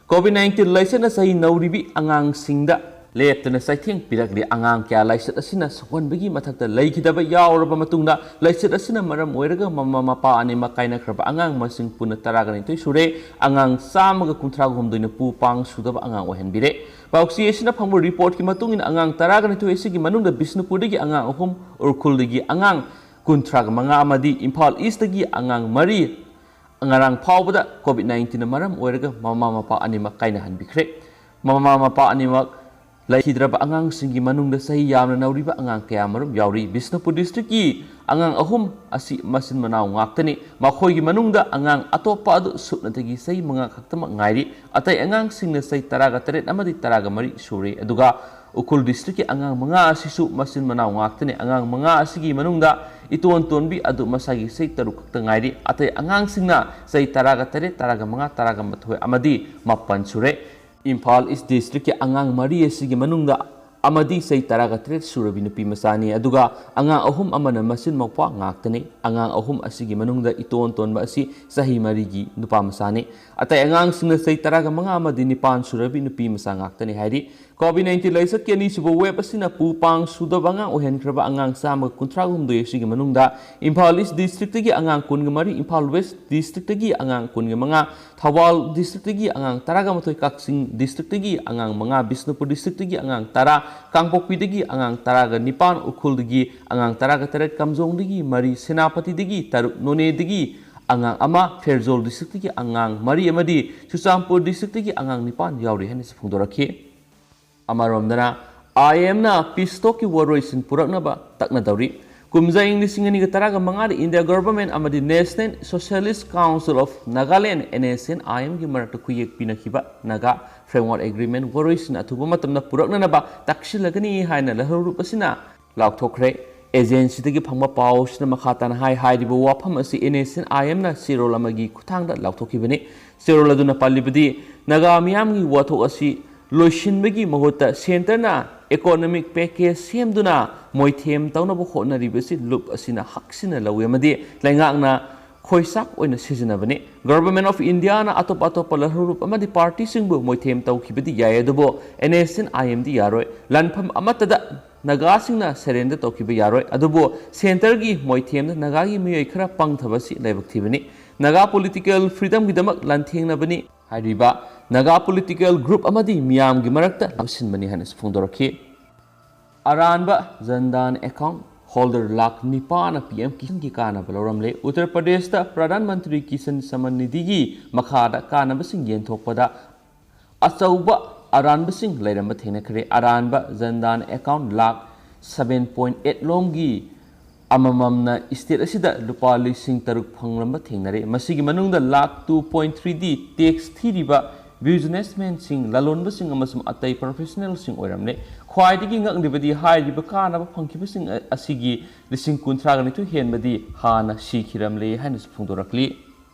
ꯀꯣꯚꯤꯗ ꯅꯥꯏꯟꯇꯤꯟ ꯂꯥꯏꯆꯠꯅ ꯆꯍꯤ ꯅꯧꯔꯤꯕꯤ ꯑꯉꯥꯡꯁꯤꯡꯗ ꯂꯦꯞꯇꯅ ꯆꯩꯊꯦꯡ ꯄꯤꯔꯛꯂꯤ꯫ ꯑꯉꯥꯡ ꯀꯌꯥ ꯂꯥꯏꯆꯠ ꯑꯁꯤꯅ ꯁꯣꯛꯍꯟꯕꯒꯤ ꯃꯊꯛꯇ ꯂꯩꯈꯤꯗꯕ ꯌꯥꯎꯔꯕ ꯃꯇꯨꯡꯗ, ꯂꯥꯏꯆꯠ ꯑꯁꯤꯅ ꯃꯔꯝ ꯑꯣꯏꯔꯒ ꯃꯃꯥ ꯃꯄꯥ ꯑꯅꯤꯃꯛ ꯀꯥꯏꯅꯈ꯭ꯔꯕ ꯑꯉꯥꯡ ꯃꯁꯤꯡ ꯄꯨꯟꯅ ꯇꯔꯥꯒ ꯅꯤꯊꯣꯏ ꯁꯨꯔꯦ꯫ ꯑꯉꯥꯡ ꯆꯥꯝꯃꯒ ꯀꯨꯟꯊ꯭ꯔꯥꯒ ꯍꯨꯝꯗꯣꯏꯅ ꯄꯨ ꯄꯥꯡ ꯁꯨꯗꯕ ꯑꯉꯥꯡ ꯑꯣꯏꯍꯟꯕꯤꯔꯦ꯫ ꯄꯥꯎꯆꯦ ꯑꯁꯤꯅ ꯐꯪꯕ ꯔꯤꯄꯣꯔꯠꯀꯤ ꯃꯇꯨꯡ ꯏꯟꯅ, ꯑꯉꯥꯡ ꯇꯔꯥꯒ ꯅꯤꯊꯣꯏ ꯑꯁꯤꯒꯤ ꯃꯅꯨꯡꯗ ꯕꯤꯁꯅꯨꯄꯨꯔꯗꯒꯤ ꯑꯉꯥꯡ ꯑꯍꯨꯝ, ꯎꯈ꯭ꯔꯨꯜꯗꯒꯤ ꯑꯉꯥꯡ ꯀꯨꯟꯊ꯭ꯔꯥꯒ ꯃꯉꯥ ꯑꯃꯗꯤ ꯏꯝꯐꯥꯜ ꯏꯁꯇꯒꯤ ꯑꯉꯥꯡ ꯃꯔꯤ ꯉꯔꯥꯡ ꯐꯥꯎꯕꯗ ꯀꯣꯚꯤꯗ ꯅꯥꯏꯟꯇꯤꯟꯅ ꯃꯔꯝ ꯑꯣꯏꯔꯒ ꯃꯃꯥ ꯃꯄꯥ ꯑꯅꯤꯃꯛ ꯀꯥꯏꯅꯍꯟꯕꯤꯈ꯭ꯔꯦ꯫ ꯃꯃꯥ ꯃꯄꯥ ꯑꯅꯤꯃꯛ ꯂꯩꯈꯤꯗ꯭ꯔꯕ ꯑꯉꯥꯡꯁꯤꯡꯒꯤ ꯃꯅꯨꯡꯗ ꯆꯍꯤ ꯌꯥꯝꯅ ꯅꯧꯔꯤꯕ ꯑꯉꯥꯡ ꯀꯌꯥ ꯃꯔꯨꯝ ꯌꯥꯎꯔꯤ꯫ ꯕꯤꯁꯅꯨꯄꯨꯔ ꯗꯤꯁꯇ꯭ꯔꯤꯛꯀꯤ ꯑꯉꯥꯡ ꯑꯍꯨꯝ ꯑꯁꯤ ꯃꯆꯤꯟ ꯃꯅꯥꯎ ꯉꯥꯛꯇꯅꯤ꯫ ꯃꯈꯣꯏꯒꯤ ꯃꯅꯨꯡꯗ ꯑꯉꯥꯡ ꯑꯇꯣꯞꯄ ꯑꯗꯨ ꯁꯨꯞꯅꯇꯒꯤ ꯆꯍꯤ ꯃꯉꯥ ꯈꯛꯇꯃꯛ ꯉꯥꯏꯔꯤ꯫ ꯑꯇꯩ ꯑꯉꯥꯡꯁꯤꯡꯅ ꯆꯍꯤ ꯇꯔꯥꯒ ꯇꯔꯦꯠ ꯑꯃꯗꯤ ꯇꯔꯥꯒ ꯃꯔꯤ ꯁꯨꯔꯦ꯫ ꯑꯗꯨꯒ ꯎꯈ꯭ꯔꯨꯜ ꯗꯤꯁꯇ꯭ꯔꯤꯛꯀꯤ ꯑꯉꯥꯡ ꯃꯉꯥ ꯑꯁꯤꯁꯨ ꯃꯆꯤꯟ ꯃꯅꯥꯎ ꯉꯥꯛꯇꯅꯤ꯫ ꯑꯉꯥꯡ ꯃꯉꯥ ꯑꯁꯤꯒꯤ ꯃꯅꯨꯡꯗ ꯏꯇꯣꯟ ꯇꯣꯟꯕꯤ ꯑꯗꯨ ꯃꯁꯥꯒꯤ ꯆꯍꯤ ꯇꯔꯨꯛ ꯈꯛꯇ ꯉꯥꯏꯔꯤ꯫ ꯑꯇꯩ ꯑꯉꯥꯡꯁꯤꯡꯅ ꯆꯍꯤ ꯇꯔꯥꯒ ꯇꯔꯦꯠ, ꯇꯔꯥꯒ ꯃꯉꯥ, ꯇꯔꯥꯒ ꯃꯥꯊꯣꯏ ꯑꯃꯗꯤ ꯃꯥꯄꯟ ꯁꯨꯔꯦ꯫ ꯏꯝꯐꯥꯜ ꯏꯁ ꯗꯤꯁꯇ꯭ꯔꯤꯛꯀꯤ ꯑꯉꯥꯡ ꯃꯔꯤ ꯑꯁꯤꯒꯤ ꯃꯅꯨꯡꯗ ꯑꯃꯗꯤ ꯆꯍꯤ ꯇꯔꯥꯒ ꯇꯔꯦꯠ ꯁꯨꯔꯕꯤ ꯅꯨꯄꯤ ꯃꯆꯥꯅꯤ, ꯑꯗꯨꯒ ꯑꯉꯥꯡ ꯑꯍꯨꯝ ꯑꯃꯅ ꯃꯆꯤꯟ ꯃꯧꯄ꯭ꯋꯥ ꯉꯥꯛꯇꯅꯤ꯫ ꯑꯉꯥꯡ ꯑꯍꯨꯝ ꯑꯁꯤꯒꯤ ꯃꯅꯨꯡꯗ ꯏꯇꯣꯟ ꯇꯣꯟꯕ ꯑꯁꯤ ꯆꯍꯤ ꯃꯔꯤꯒꯤ ꯅꯨꯄꯥ ꯃꯆꯥꯅꯤ꯫ ꯑꯇꯩ ꯑꯉꯥꯡꯁꯤꯡꯅ ꯆꯍꯤ ꯇꯔꯥꯒ ꯃꯉꯥ ꯑꯃꯗꯤ ꯅꯤꯄꯥꯟ ꯁꯨꯔꯕꯤ ꯅꯨꯄꯤ ꯃꯆꯥ ꯉꯥꯛꯇꯅꯤ ꯍꯥꯏꯔꯤ꯫ ꯀꯣꯚꯤꯗ ꯅꯥꯏꯟꯇꯤꯟ ꯂꯥꯏꯆꯠꯀꯤ ꯑꯅꯤꯁꯨꯕ ꯋꯦꯕ ꯑꯁꯤꯅ ꯄꯨ ꯄꯥꯡ ꯁꯨꯗꯕ ꯑꯉꯥꯡ ꯑꯣꯏꯍꯟꯈ꯭ꯔꯕ ꯑꯉꯥꯡ ꯆꯥꯝꯃꯒ ꯀꯨꯟꯊ꯭ꯔꯥ ꯍꯨꯝꯗꯣꯏ ꯑꯁꯤꯒꯤ ꯃꯅꯨꯡꯗ ꯏꯝꯐꯥꯜ ꯏꯁ ꯗꯤꯁꯇ꯭ꯔꯤꯛꯇꯒꯤ ꯑꯉꯥꯡ ꯀꯨꯟꯒ ꯃꯔꯤ, ꯏꯝꯐꯥꯜ ꯋꯦꯁ ꯗꯤꯁꯇ꯭ꯔꯤꯛꯇꯒꯤ ꯑꯉꯥꯡ ꯀꯨꯟꯒ ꯃꯉꯥ, ꯊꯧꯕꯥꯜ ꯗꯤꯁꯇ꯭ꯔꯤꯛꯇꯒꯤ ꯑꯉꯥꯡ ꯇꯔꯥꯒ ꯃꯥꯊꯣꯏ, ꯀꯛꯆꯤꯡ ꯗꯤꯁꯇ꯭ꯔꯤꯛꯇꯒꯤ ꯑꯉꯥꯡ ꯃꯉꯥ, ꯕꯤꯁꯅꯨꯄꯨꯔ ꯗꯤꯁꯇ꯭ꯔꯤꯛꯇꯒꯤ ꯑꯉꯥꯡ ꯇꯔꯥ, ꯀꯥꯡꯄꯣꯛꯄꯤꯗꯒꯤ ꯑꯉꯥꯡ ꯇꯔꯥꯒ ꯅꯤꯄꯥꯟ, ꯎꯈ꯭ꯔꯨꯜꯗꯒꯤ ꯑꯉꯥꯡ ꯇꯔꯥꯒ ꯇꯔꯦꯠ, ꯀꯥꯝꯖꯣꯡꯗꯒꯤ ꯃꯔꯤ, ꯁꯦꯅꯥꯄꯇꯤꯗꯒꯤ ꯇꯔꯨꯛ, ꯅꯣꯅꯦꯗꯒꯤ ꯑꯉꯥꯡ ꯑꯃ, ꯐꯦꯔꯖꯣꯜ ꯗꯤꯁꯇ꯭ꯔꯤꯛꯇꯒꯤ ꯑꯉꯥꯡ ꯃꯔꯤ ꯑꯃꯗꯤ ꯆꯨꯔꯆꯥꯟꯄꯨꯔ ꯗꯤꯁꯇ꯭ꯔꯤꯛꯇꯒꯤ ꯑꯉꯥꯡ ꯅꯤꯄꯥꯟ ꯌꯥꯎꯔꯤ ꯍꯥꯏꯅꯁꯨ ꯐꯣꯡꯗꯣꯔꯛꯈꯤ꯫ ꯑꯃꯔꯣꯝꯗꯅ, ꯑꯥꯏ ꯑꯦꯝꯅ ꯄꯤꯁ ꯇꯣꯛꯀꯤ ꯋꯥꯔꯣꯏꯁꯤꯟ ꯄꯨꯔꯛꯅꯕ ꯇꯛꯅꯗꯧꯔꯤ꯫ ꯀꯨꯝꯖꯥ ꯏꯪ ꯂꯤꯁꯤꯡ ꯑꯅꯤꯒ ꯇꯔꯥꯒ ꯃꯉꯥꯗ ꯏꯟꯗꯤꯌꯥ ꯒꯚꯔꯟꯃꯦꯟꯠ ꯑꯃꯗꯤ National Socialist Council of Nagaland, N S N I M ꯒꯤ ꯃꯔꯛꯇ ꯈꯨꯌꯦꯛ ꯄꯤꯅꯈꯤꯕ ꯅꯥꯒꯥ ꯐ꯭ꯔꯦꯝꯋꯥꯔꯛ ꯑꯦꯒ꯭ꯔꯤꯃꯦꯟꯠ ꯋꯥꯔꯣꯏꯁꯤꯟ ꯑꯊꯨꯕ ꯃꯇꯝꯗ ꯄꯨꯔꯛꯅꯅꯕ ꯇꯛꯁꯤꯜꯂꯒꯅꯤ ꯍꯥꯏꯅ ꯂꯍꯧꯔꯨꯞ ꯑꯁꯤꯅ ꯂꯥꯎꯊꯣꯛꯈ꯭ꯔꯦ꯫ ꯑꯦꯖꯦꯟꯁꯤꯗꯒꯤ ꯐꯪꯕ ꯄꯥꯎ ꯑꯁꯤꯅ ꯃꯈꯥ ꯇꯥꯅ ꯍꯥꯏ, ꯍꯥꯏꯔꯤꯕ ꯋꯥꯐꯝ ꯑꯁꯤ N S N I M ꯅ ꯆꯦꯔꯣꯜ ꯑꯃꯒꯤ ꯈꯨꯠꯊꯥꯡꯗ ꯂꯥꯎꯊꯣꯛꯈꯤꯕꯅꯤ꯫ ꯆꯦꯔꯣꯜ ꯑꯗꯨꯅ ꯄꯜꯂꯤꯕꯗꯤ, ꯅꯥꯒꯥ ꯃꯤꯌꯥꯝꯒꯤ ꯋꯥꯊꯣꯛ ꯑꯁꯤ ꯂꯣꯏꯁꯤꯟꯕꯒꯤ ꯃꯍꯨꯠꯇ ꯁꯦꯟꯇꯔꯅ ꯏꯀꯣꯅꯣꯃꯤꯛ ꯄꯦꯀꯦꯖ ꯁꯦꯝꯗꯨꯅ ꯃꯣꯏꯊꯦꯝ ꯇꯧꯅꯕ ꯍꯣꯠꯅꯔꯤꯕꯁꯤ ꯂꯨꯞ ꯑꯁꯤꯅ ꯍꯛꯁꯤꯟꯅ ꯂꯧꯏ ꯑꯃꯗꯤ ꯂꯩꯉꯥꯛꯅ ꯈꯣꯏꯆꯥꯛ ꯑꯣꯏꯅ ꯁꯤꯖꯤꯟꯅꯕꯅꯤ꯫ Government of India ꯅ ꯑꯇꯣꯞ ꯑꯇꯣꯞꯄ ꯂꯍꯧꯔꯨꯞ ꯑꯃꯗꯤ ꯄꯥꯔꯇꯤꯁꯤꯡꯕꯨ ꯃꯣꯏꯊꯦꯝ ꯇꯧꯈꯤꯕꯗꯤ ꯌꯥꯏ, ꯑꯗꯨꯕꯨ N S N I M ꯗꯤ ꯌꯥꯔꯣꯏ꯫ ꯂꯥꯟꯐꯝ ꯑꯃꯠꯇꯗ ꯅꯥꯒꯥꯁꯤꯡꯅ ꯁꯔꯦꯟꯗꯔ ꯇꯧꯈꯤꯕ ꯌꯥꯔꯣꯏ꯫ ꯑꯗꯨꯕꯨ ꯁꯦꯟꯇꯔꯒꯤ ꯃꯣꯏꯊꯦꯝꯗ ꯅꯥꯒꯥꯒꯤ ꯃꯤꯑꯣꯏ ꯈꯔ ꯄꯪꯊꯕ ꯑꯁꯤ ꯂꯥꯏꯕꯛ ꯊꯤꯕꯅꯤ꯫ ꯅꯥꯒꯥ ꯄꯣꯂꯤꯇꯤꯀꯦꯜ ꯐ꯭ꯔꯤꯗꯝꯒꯤꯗꯃꯛ ꯂꯥꯟꯊꯦꯡꯅꯕꯅꯤ ꯍꯥꯏꯔꯤꯕ ꯅꯥꯒꯥ ꯄꯣꯂꯤꯇꯤꯀꯦꯜ ꯒ꯭ꯔꯨꯞ ꯑꯃꯗꯤ ꯃꯤꯌꯥꯝꯒꯤ ꯃꯔꯛꯇ ꯂꯥꯟꯁꯤꯟꯕꯅꯤ ꯍꯥꯏꯅꯁꯨ ꯐꯣꯡꯗꯣꯔꯛꯈꯤ꯫ ꯑꯔꯥꯟꯕ ꯖꯟ ꯙꯟ ꯑꯦꯀꯥꯎꯟꯠ ꯍꯣꯜꯗꯔ ꯂꯥꯈ ꯅꯤꯄꯥꯟꯅ ꯄꯤ ꯑꯦꯝ ꯀꯤꯁꯥꯟꯒꯤ ꯀꯥꯟꯅꯕ ꯂꯧꯔꯝꯂꯦ꯫ ꯎꯠꯇꯔ ꯄ꯭ꯔꯗꯦꯁꯇ ꯄ꯭ꯔꯙꯥꯟ ꯃꯟꯇ꯭ꯔꯤ ꯀꯤꯁꯟ ꯁꯃꯟ ꯅꯤꯙꯤꯒꯤ ꯃꯈꯥꯗ ꯀꯥꯟꯅꯕꯁꯤꯡ ꯌꯦꯟꯊꯣꯛꯄꯗ ꯑꯆꯧꯕ ꯑꯔꯥꯟꯕꯁꯤꯡ ꯂꯩꯔꯝꯕ ꯊꯦꯡꯅꯈ꯭ꯔꯦ꯫ ꯑꯔꯥꯟꯕ Jan Dhan account lakh seven point eight ꯂꯣꯝꯒꯤ ꯑꯃꯃꯝꯅ ꯏꯁꯇꯦꯠ ꯑꯁꯤꯗ ꯂꯨꯄꯥ ꯂꯤꯁꯤꯡ ꯇꯔꯨꯛ ꯐꯪꯂꯝꯕ ꯊꯦꯡꯅꯔꯦ꯫ ꯃꯁꯤꯒꯤ ꯃꯅꯨꯡꯗ ꯂꯥꯈ ꯇꯨ ꯄꯣꯏꯟ ꯊ꯭ꯔꯤꯗꯤ ꯇꯦꯛꯁ ꯊꯤꯔꯤꯕ ꯕꯤꯖꯤꯅꯦꯁꯃꯦꯟꯁꯤꯡ, ꯂꯂꯣꯟꯕꯁꯤꯡ ꯑꯃꯁꯨꯡ ꯑꯇꯩ ꯄ꯭ꯔꯣꯐꯦꯁꯅꯦꯜꯁꯤꯡ ꯑꯣꯏꯔꯝꯂꯦ꯫ ꯈ꯭ꯋꯥꯏꯗꯒꯤ ꯉꯛꯂꯤꯕꯗꯤ ꯍꯥꯏꯔꯤꯕ ꯀꯥꯟꯅꯕ ꯐꯪꯈꯤꯕꯁꯤꯡ ꯑ-, ꯑꯁꯤꯒꯤ ꯂꯤꯁꯤꯡ ꯀꯨꯟꯊ꯭ꯔꯥꯒ ꯅꯤꯊꯣꯏ ꯍꯦꯟꯕꯗꯤ ꯍꯥꯟꯅ ꯁꯤꯈꯤꯔꯝꯂꯦ ꯍꯥꯏꯅꯁꯨ ꯐꯣꯡꯗꯣꯔꯛꯂꯤ꯫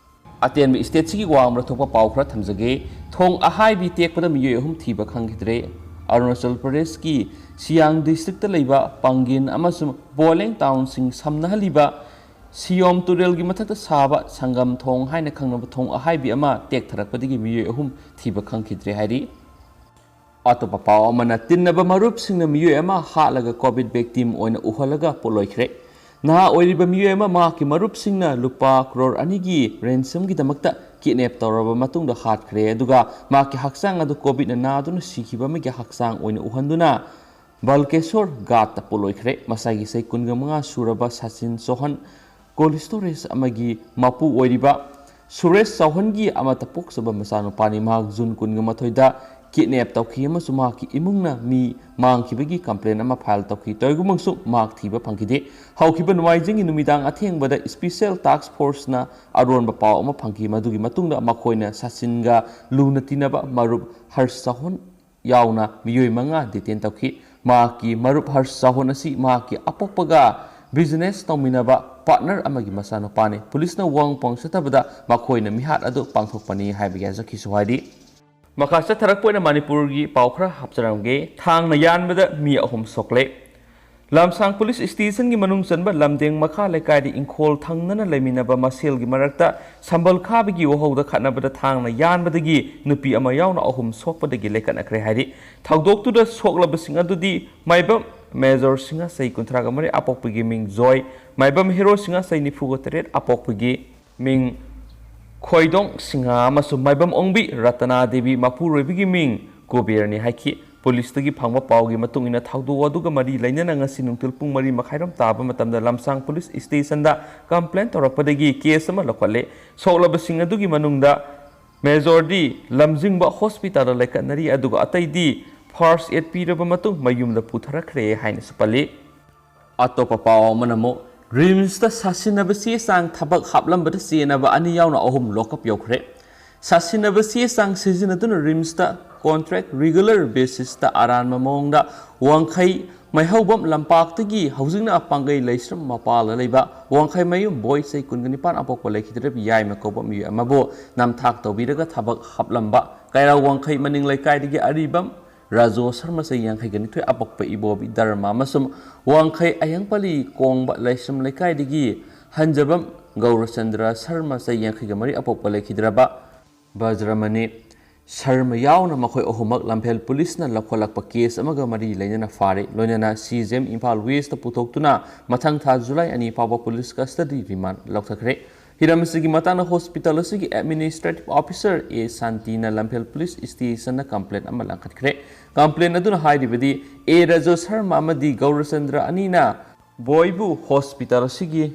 ꯑꯇꯦꯟꯕ ꯏꯁꯇꯦꯠꯁꯤꯒꯤ ꯋꯥ ꯑꯃꯗ ꯊꯣꯛꯄ ꯄꯥꯎ ꯈꯔ ꯊꯝꯖꯒꯦ꯫ ꯊꯣꯡ ꯑꯍꯥꯏꯕꯤ ꯇꯦꯛꯄꯗ ꯃꯤꯑꯣꯏ ꯑꯍꯨꯝ ꯊꯤꯕ ꯈꯪꯈꯤꯗ꯭ꯔꯦ꯫ ꯑꯔꯨꯅꯥꯆꯜ ꯄ꯭ꯔꯗꯦꯁꯀꯤ ꯁꯤꯌꯥꯡ ꯗꯤꯁꯇ꯭ꯔꯤꯛꯇ ꯂꯩꯕ ꯄꯥꯡꯒꯤꯟ ꯑꯃꯁꯨꯡ ꯕꯣꯂꯦꯡ ꯇꯥꯎꯟꯁꯤꯡ ꯁꯝꯅꯍꯜꯂꯤꯕ ꯁꯤꯌꯣꯝ ꯇꯨꯔꯦꯜꯒꯤ ꯃꯊꯛꯇ ꯁꯥꯕ ꯁꯪꯒꯝ ꯊꯣꯡ ꯍꯥꯏꯅ ꯈꯪꯅꯕ ꯊꯣꯡ ꯑꯍꯥꯏꯕꯤ ꯑꯃ ꯇꯦꯛꯊꯔꯛꯄꯗꯒꯤ ꯃꯤꯑꯣꯏ ꯑꯍꯨꯝ ꯊꯤꯕ ꯈꯪꯈꯤꯗ꯭ꯔꯦ ꯍꯥꯏꯔꯤ꯫ ꯑꯇꯣꯞꯄ ꯄꯥꯎ ꯑꯃꯅ, ꯇꯤꯟꯅꯕ ꯃꯔꯨꯞꯁꯤꯡꯅ ꯃꯤꯑꯣꯏ ꯑꯃ ꯍꯥꯠꯂꯒ ꯀꯣꯚꯤꯗ ꯚꯤꯛꯇꯤꯝ ꯑꯣꯏꯅ ꯎꯍꯜꯂꯒ ꯄꯣꯠꯂꯣꯏꯈ꯭ꯔꯦ꯫ ꯅꯍꯥ ꯑꯣꯏꯔꯤꯕ ꯃꯤꯑꯣꯏ ꯑꯃ ꯃꯍꯥꯛꯀꯤ ꯃꯔꯨꯞꯁꯤꯡꯅ ꯂꯨꯄꯥ ꯀ꯭ꯔꯣꯔ ꯑꯅꯤꯒꯤ ꯔꯦꯟꯁꯝꯒꯤꯗꯃꯛꯇ ꯀꯤꯗꯅꯦꯞ ꯇꯧꯔꯕ ꯃꯇꯨꯡꯗ ꯍꯥꯠꯈ꯭ꯔꯦ, ꯑꯗꯨꯒ ꯃꯍꯥꯛꯀꯤ ꯍꯛꯆꯥꯡ ꯑꯗꯨ ꯀꯣꯚꯤꯗꯅ ꯅꯥꯗꯨꯅ ꯁꯤꯈꯤꯕ ꯑꯃꯒꯤ ꯍꯛꯆꯥꯡ ꯑꯣꯏꯅ ꯎꯍꯟꯗꯨꯅ ꯕꯜꯀꯦꯁꯣꯔ ꯘꯥꯠꯇ ꯄꯣꯠꯂꯣꯏꯈ꯭ꯔꯦ꯫ ꯃꯁꯥꯒꯤ ꯆꯍꯤ ꯀꯨꯟꯒ ꯃꯉꯥ ꯁꯨꯔꯕ ꯁꯆꯤꯟ ꯆꯧꯍꯟ, ꯀꯣꯜꯗ ꯁ꯭ꯇꯣꯔꯦꯖ ꯑꯃꯒꯤ ꯃꯄꯨ ꯑꯣꯏꯔꯤꯕ ꯁꯨꯔꯦꯁ ꯆꯧꯍꯟꯒꯤ ꯑꯃꯠꯇ ꯄꯣꯛꯆꯕ ꯃꯆꯥꯅꯨꯄꯥꯅꯤ꯫ ꯃꯍꯥꯛ ꯖꯨꯟ ꯀꯨꯟꯒ ꯃꯥꯊꯣꯏꯗ ꯀꯤꯗꯅꯦꯞ ꯇꯧꯈꯤ ꯑꯃꯁꯨꯡ ꯃꯍꯥꯛꯀꯤ ꯏꯃꯨꯡꯅ ꯃꯤ ꯃꯥꯡꯈꯤꯕꯒꯤ ꯀꯝꯄ꯭ꯂꯦꯟ ꯑꯃ ꯐꯥꯏꯜ ꯇꯧꯈꯤ꯫ ꯇꯧꯏꯒꯨꯝꯕꯁꯨ ꯃꯍꯥꯛ ꯊꯤꯕ ꯐꯪꯈꯤꯗꯦ꯫ ꯍꯧꯈꯤꯕ ꯅꯣꯡꯃꯥꯏꯖꯤꯡꯒꯤ ꯅꯨꯃꯤꯗꯥꯡ ꯑꯊꯦꯡꯕꯗ ꯁ꯭ꯄꯤꯁꯦꯜ ꯇꯥꯁꯛ ꯐꯣꯔꯁꯅ ꯑꯔꯣꯟꯕ ꯄꯥꯎ ꯑꯃ ꯐꯪꯈꯤ꯫ ꯃꯗꯨꯒꯤ ꯃꯇꯨꯡꯗ ꯃꯈꯣꯏꯅ ꯁꯆꯤꯟꯒ ꯂꯨꯅ ꯇꯤꯟꯅꯕ ꯃꯔꯨꯞ ꯍꯔꯁ ꯆꯧꯍꯟ ꯌꯥꯎꯅ ꯃꯤꯑꯣꯏ ꯃꯉꯥ ꯗꯤꯇꯦꯟ ꯇꯧꯈꯤ꯫ ꯃꯍꯥꯛꯀꯤ ꯃꯔꯨꯞ ꯍꯔꯁ ꯆꯧꯍꯟ ꯑꯁꯤ ꯃꯍꯥꯛꯀꯤ ꯑꯄꯣꯛꯄꯒ ꯕꯤꯖꯤꯅꯦꯁ ꯇꯧꯃꯤꯟꯅꯕ ꯄꯥꯔꯠꯅꯔ ꯑꯃꯒꯤ ꯃꯆꯥꯅꯨꯄꯥꯅꯤ꯫ ꯄꯨꯂꯤꯁꯅ ꯋꯥꯍꯪ ꯄꯥꯎ ꯆꯠꯊꯕꯗ ꯃꯈꯣꯏꯅ ꯃꯤꯍꯥꯠ ꯑꯗꯨ ꯄꯥꯡꯊꯣꯛꯄꯅꯤ ꯍꯥꯏꯕꯒꯤ ꯍꯥꯏꯖꯈꯤꯁꯨ ꯍꯥꯏꯔꯤ꯫ ꯃꯈꯥ ꯆꯠꯊꯔꯛꯄ ꯑꯣꯏꯅ ꯃꯅꯤꯄꯨꯔꯒꯤ ꯄꯥꯎ ꯈꯔ ꯍꯥꯞꯆꯔꯝꯒꯦ꯫ ꯊꯥꯡꯅ ꯌꯥꯟꯕꯗ ꯃꯤ ꯑꯍꯨꯝ ꯁꯣꯛꯂꯦ꯫ ꯂꯝꯁꯥꯡ ꯄꯨꯂꯤꯁ ꯁ꯭ꯇꯦꯁꯟꯒꯤ ꯃꯅꯨꯡ ꯆꯟꯕ ꯂꯝꯗꯦꯡ ꯃꯈꯥ ꯂꯩꯀꯥꯏꯗ ꯏꯪꯈꯣꯜ ꯊꯪꯅꯅ ꯂꯩꯃꯤꯟꯅꯕ ꯃꯁꯦꯜꯒꯤ ꯃꯔꯛꯇ ꯁꯝꯕꯜ ꯈꯥꯕꯒꯤ ꯋꯥꯍꯧꯗ ꯈꯠꯅꯕꯗ ꯊꯥꯡꯅ ꯌꯥꯟꯕꯗꯒꯤ ꯅꯨꯄꯤ ꯑꯃ ꯌꯥꯎꯅ ꯑꯍꯨꯝ ꯁꯣꯛꯄꯗꯒꯤ ꯂꯩꯈꯠꯅꯈ꯭ꯔꯦ ꯍꯥꯏꯔꯤ꯫ ꯊꯧꯗꯣꯛꯇꯨꯗ ꯁꯣꯛꯂꯕꯁꯤꯡ ꯑꯗꯨꯗꯤ ꯃꯥꯏꯕꯝ ꯃꯦꯖꯣꯔ ꯁꯤꯡꯍ, ꯆꯍꯤ ꯀꯨꯟꯊ꯭ꯔꯥꯒ ꯃꯔꯤ, ꯑꯄꯣꯛꯄꯒꯤ ꯃꯤꯡ ꯖꯣꯏ, ꯃꯥꯏꯕꯝ ꯍꯦꯔꯣ ꯁꯤꯡꯍ, ꯆꯍꯤ ꯅꯤꯐꯨꯒ ꯇꯔꯦꯠ, ꯑꯄꯣꯛꯄꯒꯤ ꯃꯤꯡ ꯈꯣꯏꯗꯣꯡ ꯁꯤꯡꯍ ꯑꯃꯁꯨꯡ ꯃꯥꯏꯕꯝ ꯑꯣꯡꯕꯤ ꯔꯇꯅꯥ ꯗꯦꯕꯤ, ꯃꯄꯨꯔꯣꯏꯕꯒꯤ ꯃꯤꯡ ꯀꯨꯕꯦꯔꯅꯤ ꯍꯥꯏꯈꯤ꯫ ꯄꯨꯂꯤꯁꯇꯒꯤ ꯐꯪꯕ ꯄꯥꯎꯒꯤ ꯃꯇꯨꯡ ꯏꯟꯅ, ꯊꯧꯗꯣꯛ ꯑꯗꯨꯒ ꯃꯔꯤ ꯂꯩꯅꯅ ꯉꯁꯤ ꯅꯨꯡꯊꯤꯜ ꯄꯨꯡ ꯃꯔꯤ ꯃꯈꯥꯏꯔꯣꯝ ꯇꯥꯕ ꯃꯇꯝꯗ ꯂꯝꯁꯥꯡ ꯄꯨꯂꯤꯁ ꯁ꯭ꯇꯦꯁꯟꯗ ꯀꯝꯄ꯭ꯂꯦꯟ ꯇꯧꯔꯛꯄꯗꯒꯤ ꯀꯦꯁ ꯑꯃ ꯂꯧꯈꯠꯂꯦ꯫ ꯁꯣꯛꯂꯕꯁꯤꯡ ꯑꯗꯨꯒꯤ ꯃꯅꯨꯡꯗ ꯃꯦꯖꯣꯔꯗꯤ ꯂꯝꯖꯤꯡꯕ ꯍꯣꯁꯄꯤꯇꯥꯜꯗ ꯂꯩꯈꯠꯅꯔꯤ, ꯑꯗꯨꯒ ꯑꯇꯩꯗꯤ ꯐꯥꯔꯁ ꯑꯦꯗ ꯄꯤꯔꯕ ꯃꯇꯨꯡ ꯃꯌꯨꯝꯗ ꯄꯨꯊꯔꯛꯈ꯭ꯔꯦ ꯍꯥꯏꯅꯁꯨ ꯄꯜꯂꯤ꯫ ꯑꯇꯣꯞꯄ ꯄꯥꯎ ꯑꯃꯅ ꯑꯃꯨꯛ, ꯔꯤꯝꯁꯇ ꯁꯥꯁꯤꯟꯅꯕ ꯆꯦ ꯆꯥꯡ ꯊꯕꯛ ꯍꯥꯞꯂꯝꯕꯗ ꯆꯦꯟꯅꯕ ꯑꯅꯤ ꯌꯥꯎꯅ ꯑꯍꯨꯝ ꯂꯣꯀꯞ ꯌꯧꯈ꯭ꯔꯦ꯫ ꯁꯥꯁꯤꯟꯅꯕ ꯆꯦ ꯆꯥꯡ ꯁꯤꯖꯤꯟꯅꯗꯨꯅ ꯔꯤꯝꯁꯇ ꯀꯣꯟꯇ꯭ꯔꯦꯛ ꯔꯤꯒꯨꯂꯔ ꯕꯦꯁꯤꯁꯇ ꯑꯔꯥꯟꯕ ꯃꯑꯣꯡꯗ ꯋꯥꯡꯈꯩ ꯃꯩꯍꯧꯕꯝ ꯂꯝꯄꯥꯛꯇꯒꯤ ꯍꯧꯖꯤꯛꯅ ꯄꯥꯡꯒꯩ ꯂꯩꯁ꯭ꯔꯝ ꯃꯄꯥꯜꯗ ꯂꯩꯕ ꯋꯥꯡꯈꯩ ꯃꯌꯨꯝ ꯕꯣꯏ ꯆꯍꯤ ꯀꯨꯟꯒ ꯅꯤꯄꯥꯟ ꯑꯄꯣꯛꯄ ꯂꯩꯈꯤꯗ꯭ꯔꯕ ꯌꯥꯏꯃ ꯀꯧꯕ ꯃꯤꯑꯣꯏ ꯑꯃꯕꯨ ꯅꯝꯊꯥꯛ ꯇꯧꯕꯤꯔꯒ ꯊꯕꯛ ꯍꯥꯞꯂꯝꯕ ꯀꯩꯔꯥꯎ ꯋꯥꯡꯈꯩ ꯃꯅꯤꯡ ꯂꯩꯀꯥꯏꯗꯒꯤ ꯑꯔꯤꯕꯝ ꯔꯥꯖꯣ ꯁꯔꯃ ꯆꯍꯤ ꯌꯥꯡꯈꯩꯒ ꯅꯤꯊꯣꯏ ꯑꯄꯣꯛꯄ ꯏꯕꯣꯕꯤ ꯙꯔꯃ ꯑꯃꯁꯨꯡ ꯋꯥꯡꯈꯩ ꯑꯌꯪꯄꯂꯤ ꯀꯣꯡꯕ ꯂꯩꯁ꯭ꯔꯝ ꯂꯩꯀꯥꯏꯗꯒꯤ ꯍꯟꯖꯕꯝ ꯒꯧꯔꯆꯟꯗ꯭ꯔ ꯁꯔꯃ ꯆꯍꯤ ꯌꯥꯡꯈꯩꯒ ꯃꯔꯤ ꯑꯄꯣꯛꯄ ꯂꯩꯈꯤꯗ꯭ꯔꯕ ꯕꯖ꯭ꯔꯃꯅꯤ ꯁꯔꯃ ꯌꯥꯎꯅ ꯃꯈꯣꯏ ꯑꯍꯨꯝꯃꯛ ꯂꯝꯐꯦꯜ ꯄꯨꯂꯤꯁꯅ ꯂꯧꯈꯠꯂꯛꯄ ꯀꯦꯁ ꯑꯃꯒ ꯃꯔꯤ ꯂꯩꯅꯅ ꯐꯥꯔꯦ꯫ ꯂꯣꯏꯅꯅ ꯁꯤ ꯖꯤ ꯑꯦꯝ ꯏꯝꯐꯥꯜ ꯋꯦꯁꯇ ꯄꯨꯊꯣꯛꯇꯨꯅ ꯃꯊꯪ ꯊꯥ ꯖꯨꯂꯥꯏ ꯑꯅꯤ ꯐꯥꯎꯕ ꯄꯨꯂꯤꯁ ꯀꯁꯇꯗꯤ ꯔꯤꯃꯥꯟ ꯂꯧꯊꯈ꯭ꯔꯦ꯫ ꯍꯤꯔꯝ ꯑꯁꯤꯒꯤ ꯃꯇꯥꯡꯗ ꯍꯣꯁꯄꯤꯇꯥꯜ ꯑꯁꯤꯒꯤ ꯑꯦꯗꯃꯤꯅꯤꯁꯇ꯭ꯔꯦꯇꯤꯚ ꯑꯣꯐꯤꯁꯥꯔ ꯑꯦ ꯁꯥꯟꯇꯤꯅ ꯂꯝꯐꯦꯜ ꯄꯨꯂꯤꯁ ꯁ꯭ꯇꯦꯁꯟꯗ ꯀꯝꯄ꯭ꯂꯦꯟ ꯑꯃ ꯂꯪꯈꯠꯈ꯭ꯔꯦ꯫ ꯀꯝꯄ꯭ꯂꯦꯟ ꯑꯗꯨꯅ ꯍꯥꯏꯔꯤꯕꯗꯤ, ꯑꯦ ꯔꯥꯖꯣ ꯁꯔꯃ ꯑꯃꯗꯤ ꯒꯧꯔꯆꯟꯗ꯭ꯔ ꯑꯅꯤꯅ ꯕꯣꯏꯕꯨ ꯍꯣꯁꯄꯤꯇꯥꯜ ꯑꯁꯤꯒꯤ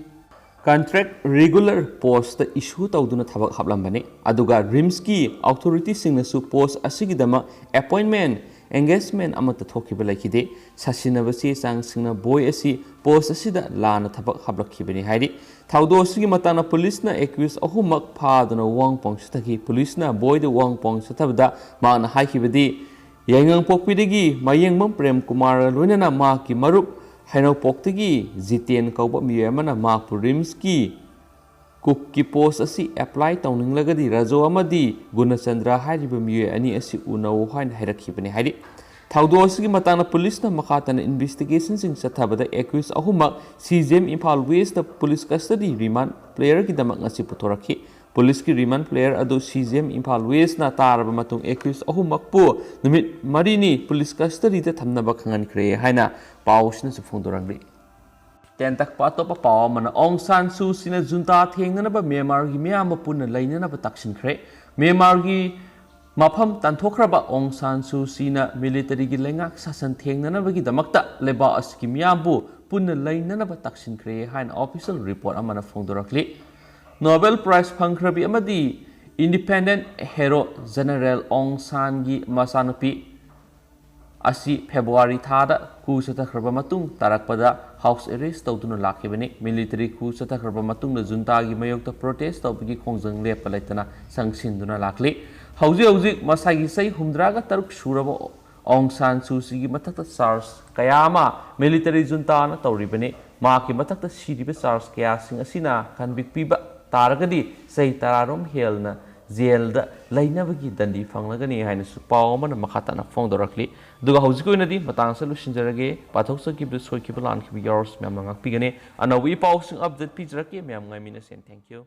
ꯀꯟꯇ꯭ꯔꯦꯛ ꯔꯤꯒꯨꯂꯔ ꯄꯣꯁꯇ ꯏꯁꯨ ꯇꯧꯗꯨꯅ ꯊꯕꯛ ꯍꯥꯞꯂꯝꯕꯅꯤ꯫ ꯑꯗꯨꯒ ꯔꯤꯝꯁꯀꯤ ꯑꯣꯊꯣꯔꯤꯇꯤꯁꯤꯡꯅꯁꯨ ꯄꯣꯁ ꯑꯁꯤꯒꯤꯗꯃꯛ ꯑꯦꯄꯣꯏꯟꯃꯦꯟ, ꯑꯦꯡꯒꯦꯖꯃꯦꯟ ꯑꯃꯠꯇ ꯊꯣꯛꯈꯤꯕ ꯂꯩꯈꯤꯗꯦ꯫ ꯁꯥꯁꯤꯟꯅꯕ ꯆꯦ ꯆꯥꯡꯁꯤꯡꯅ ꯕꯣꯏ ꯑꯁꯤ ꯄꯣꯁ ꯑꯁꯤꯗ ꯂꯥꯟꯅ ꯊꯕꯛ ꯍꯥꯞꯂꯛꯈꯤꯕꯅꯤ ꯍꯥꯏꯔꯤ꯫ ꯊꯧꯗꯣꯛ ꯑꯁꯤꯒꯤ ꯃꯇꯥꯡꯗ ꯄꯨꯂꯤꯁꯅ ꯑꯦꯀ꯭ꯌꯨꯁ ꯑꯍꯨꯝꯃꯛ ꯐꯥꯗꯨꯅ ꯋꯥꯍꯪ ꯄꯥꯎ ꯆꯠꯊꯈꯤ꯫ ꯄꯨꯂꯤꯁꯅ ꯕꯣꯏꯗ ꯋꯥꯍꯪ ꯄꯥꯎ ꯆꯠꯊꯕꯗ ꯃꯍꯥꯛꯅ ꯍꯥꯏꯈꯤꯕꯗꯤ, ꯌꯥꯏꯉꯪꯄꯣꯛꯄꯤꯗꯒꯤ ꯃꯌꯦꯡꯕꯝ ꯄ꯭ꯔꯦꯝ ꯀꯨꯃꯥꯔꯒ ꯂꯣꯏꯅꯅ ꯃꯍꯥꯛꯀꯤ ꯃꯔꯨꯞ ꯍꯩꯅꯧꯄꯣꯛꯇꯒꯤ ꯖꯤꯇꯦꯟ ꯀꯧꯕ ꯃꯤꯑꯣꯏ ꯑꯃꯅ ꯃꯍꯥꯛꯄꯨ ꯔꯤꯝꯁꯀꯤ ꯀꯨꯛꯀꯤ ꯄꯣꯁ ꯑꯁꯤ ꯑꯦꯄ꯭ꯂꯥꯏ ꯇꯧꯅꯤꯡꯂꯒꯗꯤ ꯔꯥꯖꯣ ꯑꯃꯗꯤ ꯒꯨꯅꯆꯟꯗ꯭ꯔ ꯍꯥꯏꯔꯤꯕ ꯃꯤꯑꯣꯏ ꯑꯅꯤ ꯑꯁꯤ ꯎꯅꯧ ꯍꯥꯏꯅ ꯍꯥꯏꯔꯛꯈꯤꯕꯅꯤ ꯍꯥꯏꯔꯤ꯫ ꯊꯧꯗꯣꯛ ꯑꯁꯤꯒꯤ ꯃꯇꯥꯡꯗ ꯄꯨꯂꯤꯁꯅ ꯃꯈꯥ ꯇꯥꯅ ꯏꯟꯚꯦꯁꯇꯤꯒꯦꯁꯟꯁꯤꯡ ꯆꯠꯊꯕꯗ ꯑꯦꯀ꯭ꯌꯨꯁ ꯑꯍꯨꯝꯃꯛ C J M Imphal west police ꯀꯁꯇꯗꯤ ꯔꯤꯃꯥꯟ ꯄ꯭ꯂꯦꯌꯔꯒꯤꯗꯃꯛ ꯉꯁꯤ ꯄꯨꯊꯣꯔꯛꯈꯤ꯫ ꯄꯨꯂꯤꯁꯀꯤ ꯔꯤꯃꯥꯟ ꯄ꯭ꯂꯦꯌꯔ ꯑꯗꯨ ꯁꯤ ꯖꯤ ꯑꯦꯝ ꯏꯝꯐꯥꯜ ꯋꯦꯁꯅ ꯇꯥꯔꯕ ꯃꯇꯨꯡ ꯑꯦꯀ꯭ꯌꯨꯁ ꯑꯍꯨꯝꯃꯛꯄꯨ ꯅꯨꯃꯤꯠ ꯃꯔꯤꯅꯤ ꯄꯨꯂꯤꯁ ꯀꯁꯇꯗꯤꯗ ꯊꯝꯅꯕ ꯈꯪꯍꯟꯈ꯭ꯔꯦ ꯍꯥꯏꯅ ꯄꯥꯎ ꯑꯁꯤꯅꯁꯨ ꯐꯣꯡꯗꯣꯔꯛꯂꯤ꯫ ꯇꯦꯟꯇꯛꯄ ꯑꯇꯣꯞꯄ ꯄꯥꯎ ꯑꯃꯅ, ꯑꯣꯡ ꯁꯥꯟ ꯁꯨ ꯆꯤꯅ ꯖꯨꯟꯇꯥ ꯊꯦꯡꯅꯅꯕ ꯃ꯭ꯌꯥꯟꯃꯥꯔꯒꯤ ꯃꯤꯌꯥꯝꯕ ꯄꯨꯟꯅ ꯂꯩꯅꯅꯕ ꯇꯛꯁꯤꯟꯈ꯭ꯔꯦ꯫ ꯃ꯭ꯌꯥꯟꯃꯥꯔꯒꯤ ꯃꯐꯝ ꯇꯥꯟꯊꯣꯛꯈ꯭ꯔꯕ ꯑꯣꯡ ꯁꯥꯟ ꯁꯨ ꯆꯤꯅ ꯃꯤꯂꯤꯇꯔꯤꯒꯤ ꯂꯩꯉꯥꯛ ꯁꯥꯁꯟ ꯊꯦꯡꯅꯅꯕꯒꯤꯗꯃꯛꯇ ꯂꯩꯕꯥꯛ ꯑꯁꯤꯒꯤ ꯃꯤꯌꯥꯝꯕꯨ ꯄꯨꯟꯅ ꯂꯩꯅꯅꯕ ꯇꯛꯁꯤꯟꯈ꯭ꯔꯦ ꯍꯥꯏꯅ ꯑꯣꯐꯤꯁꯤꯌꯦꯜ ꯔꯤꯄꯣꯔꯠ ꯑꯃꯅ ꯐꯣꯡꯗꯣꯔꯛꯂꯤ꯫ ꯅꯣꯕꯦꯜ ꯄ꯭ꯔꯥꯏꯖ ꯐꯪꯈ꯭ꯔꯕꯤ ꯑꯃꯗꯤ ꯏꯟꯗꯤꯄꯦꯟꯗꯦꯟ ꯍꯦꯔꯣ ꯖꯦꯅꯔꯦꯜ ꯑꯣꯡ ꯁꯥꯟꯒꯤ ꯃꯆꯥꯅꯨꯄꯤ ꯑꯁꯤ ꯐꯦꯕ꯭ꯔꯨꯋꯥꯔꯤ ꯊꯥꯗ ꯀꯨ ꯆꯠꯊꯈ꯭ꯔꯕ ꯃꯇꯨꯡ ꯇꯥꯔꯛꯄꯗ ꯍꯥꯎꯁ ꯑꯦꯔꯦꯁ ꯇꯧꯗꯨꯅ ꯂꯥꯛꯈꯤꯕꯅꯤ꯫ ꯃꯤꯂꯤꯇꯔꯤ ꯀꯨ ꯆꯠꯊꯈ꯭ꯔꯕ ꯃꯇꯨꯡꯗ ꯖꯨꯟꯇꯥꯒꯤ ꯃꯥꯌꯣꯛꯇ ꯄ꯭ꯔꯣꯇꯦꯁ ꯇꯧꯕꯒꯤ ꯈꯣꯡꯖꯪ ꯂꯦꯞꯄ ꯂꯩꯇꯅ ꯆꯪꯁꯤꯟꯗꯨꯅ ꯂꯥꯛꯂꯤ꯫ ꯍꯧꯖꯤꯛ ꯍꯧꯖꯤꯛ ꯃꯁꯥꯒꯤ ꯆꯍꯤ ꯍꯨꯝꯗ꯭ꯔꯥꯒ ꯇꯔꯨꯛ ꯁꯨꯔꯕ ꯑꯣꯡ ꯁꯥꯟ ꯁꯨ ꯆꯤꯒꯤ ꯃꯊꯛꯇ ꯆꯥꯔꯖ ꯀꯌꯥ ꯑꯃ ꯃꯤꯂꯤꯇꯔꯤ ꯖꯨꯟꯇꯥꯅ ꯇꯧꯔꯤꯕꯅꯤ꯫ ꯃꯍꯥꯛꯀꯤ ꯃꯊꯛꯇ ꯁꯤꯔꯤꯕ ꯆꯥꯔꯖ ꯀꯌꯥꯁꯤꯡ ꯑꯁꯤꯅ ꯀꯟꯚꯤꯛ ꯄꯤꯕ ꯇꯥꯔꯒꯗꯤ ꯆꯍꯤ ꯇꯔꯥꯔꯣꯝ ꯍꯦꯟꯅ ꯖꯦꯜꯗ ꯂꯩꯅꯕꯒꯤ ꯗꯟꯗꯤ ꯐꯪꯂꯒꯅꯤ ꯍꯥꯏꯅꯁꯨ ꯄꯥꯎ ꯑꯃꯅ ꯃꯈꯥ ꯇꯥꯅ ꯐꯣꯡꯗꯣꯔꯛꯂꯤ꯫ ꯑꯗꯨꯒ ꯍꯧꯖꯤꯛꯀꯤ ꯑꯣꯏꯅꯗꯤ ꯃꯇꯥꯡ ꯑꯁꯤꯗ ꯂꯣꯏꯁꯤꯟꯖꯔꯒꯦ꯫ ꯄꯥꯊꯣꯛꯆꯈꯤꯕꯗ ꯁꯣꯏꯈꯤꯕ ꯂꯥꯟꯈꯤꯕ ꯌꯥꯎꯔꯁꯨ ꯃꯌꯥꯝꯅ ꯉꯥꯛꯄꯤꯒꯅꯤ꯫ ꯑꯅꯧꯕ ꯏ ꯄꯥꯎꯁꯤꯡ ꯑꯞꯗꯦꯠ ꯄꯤꯖꯔꯛꯀꯦ꯫ ꯃꯌꯥꯝ ꯉꯥꯏꯃꯤꯟꯅꯁꯦ꯫ Thank you꯫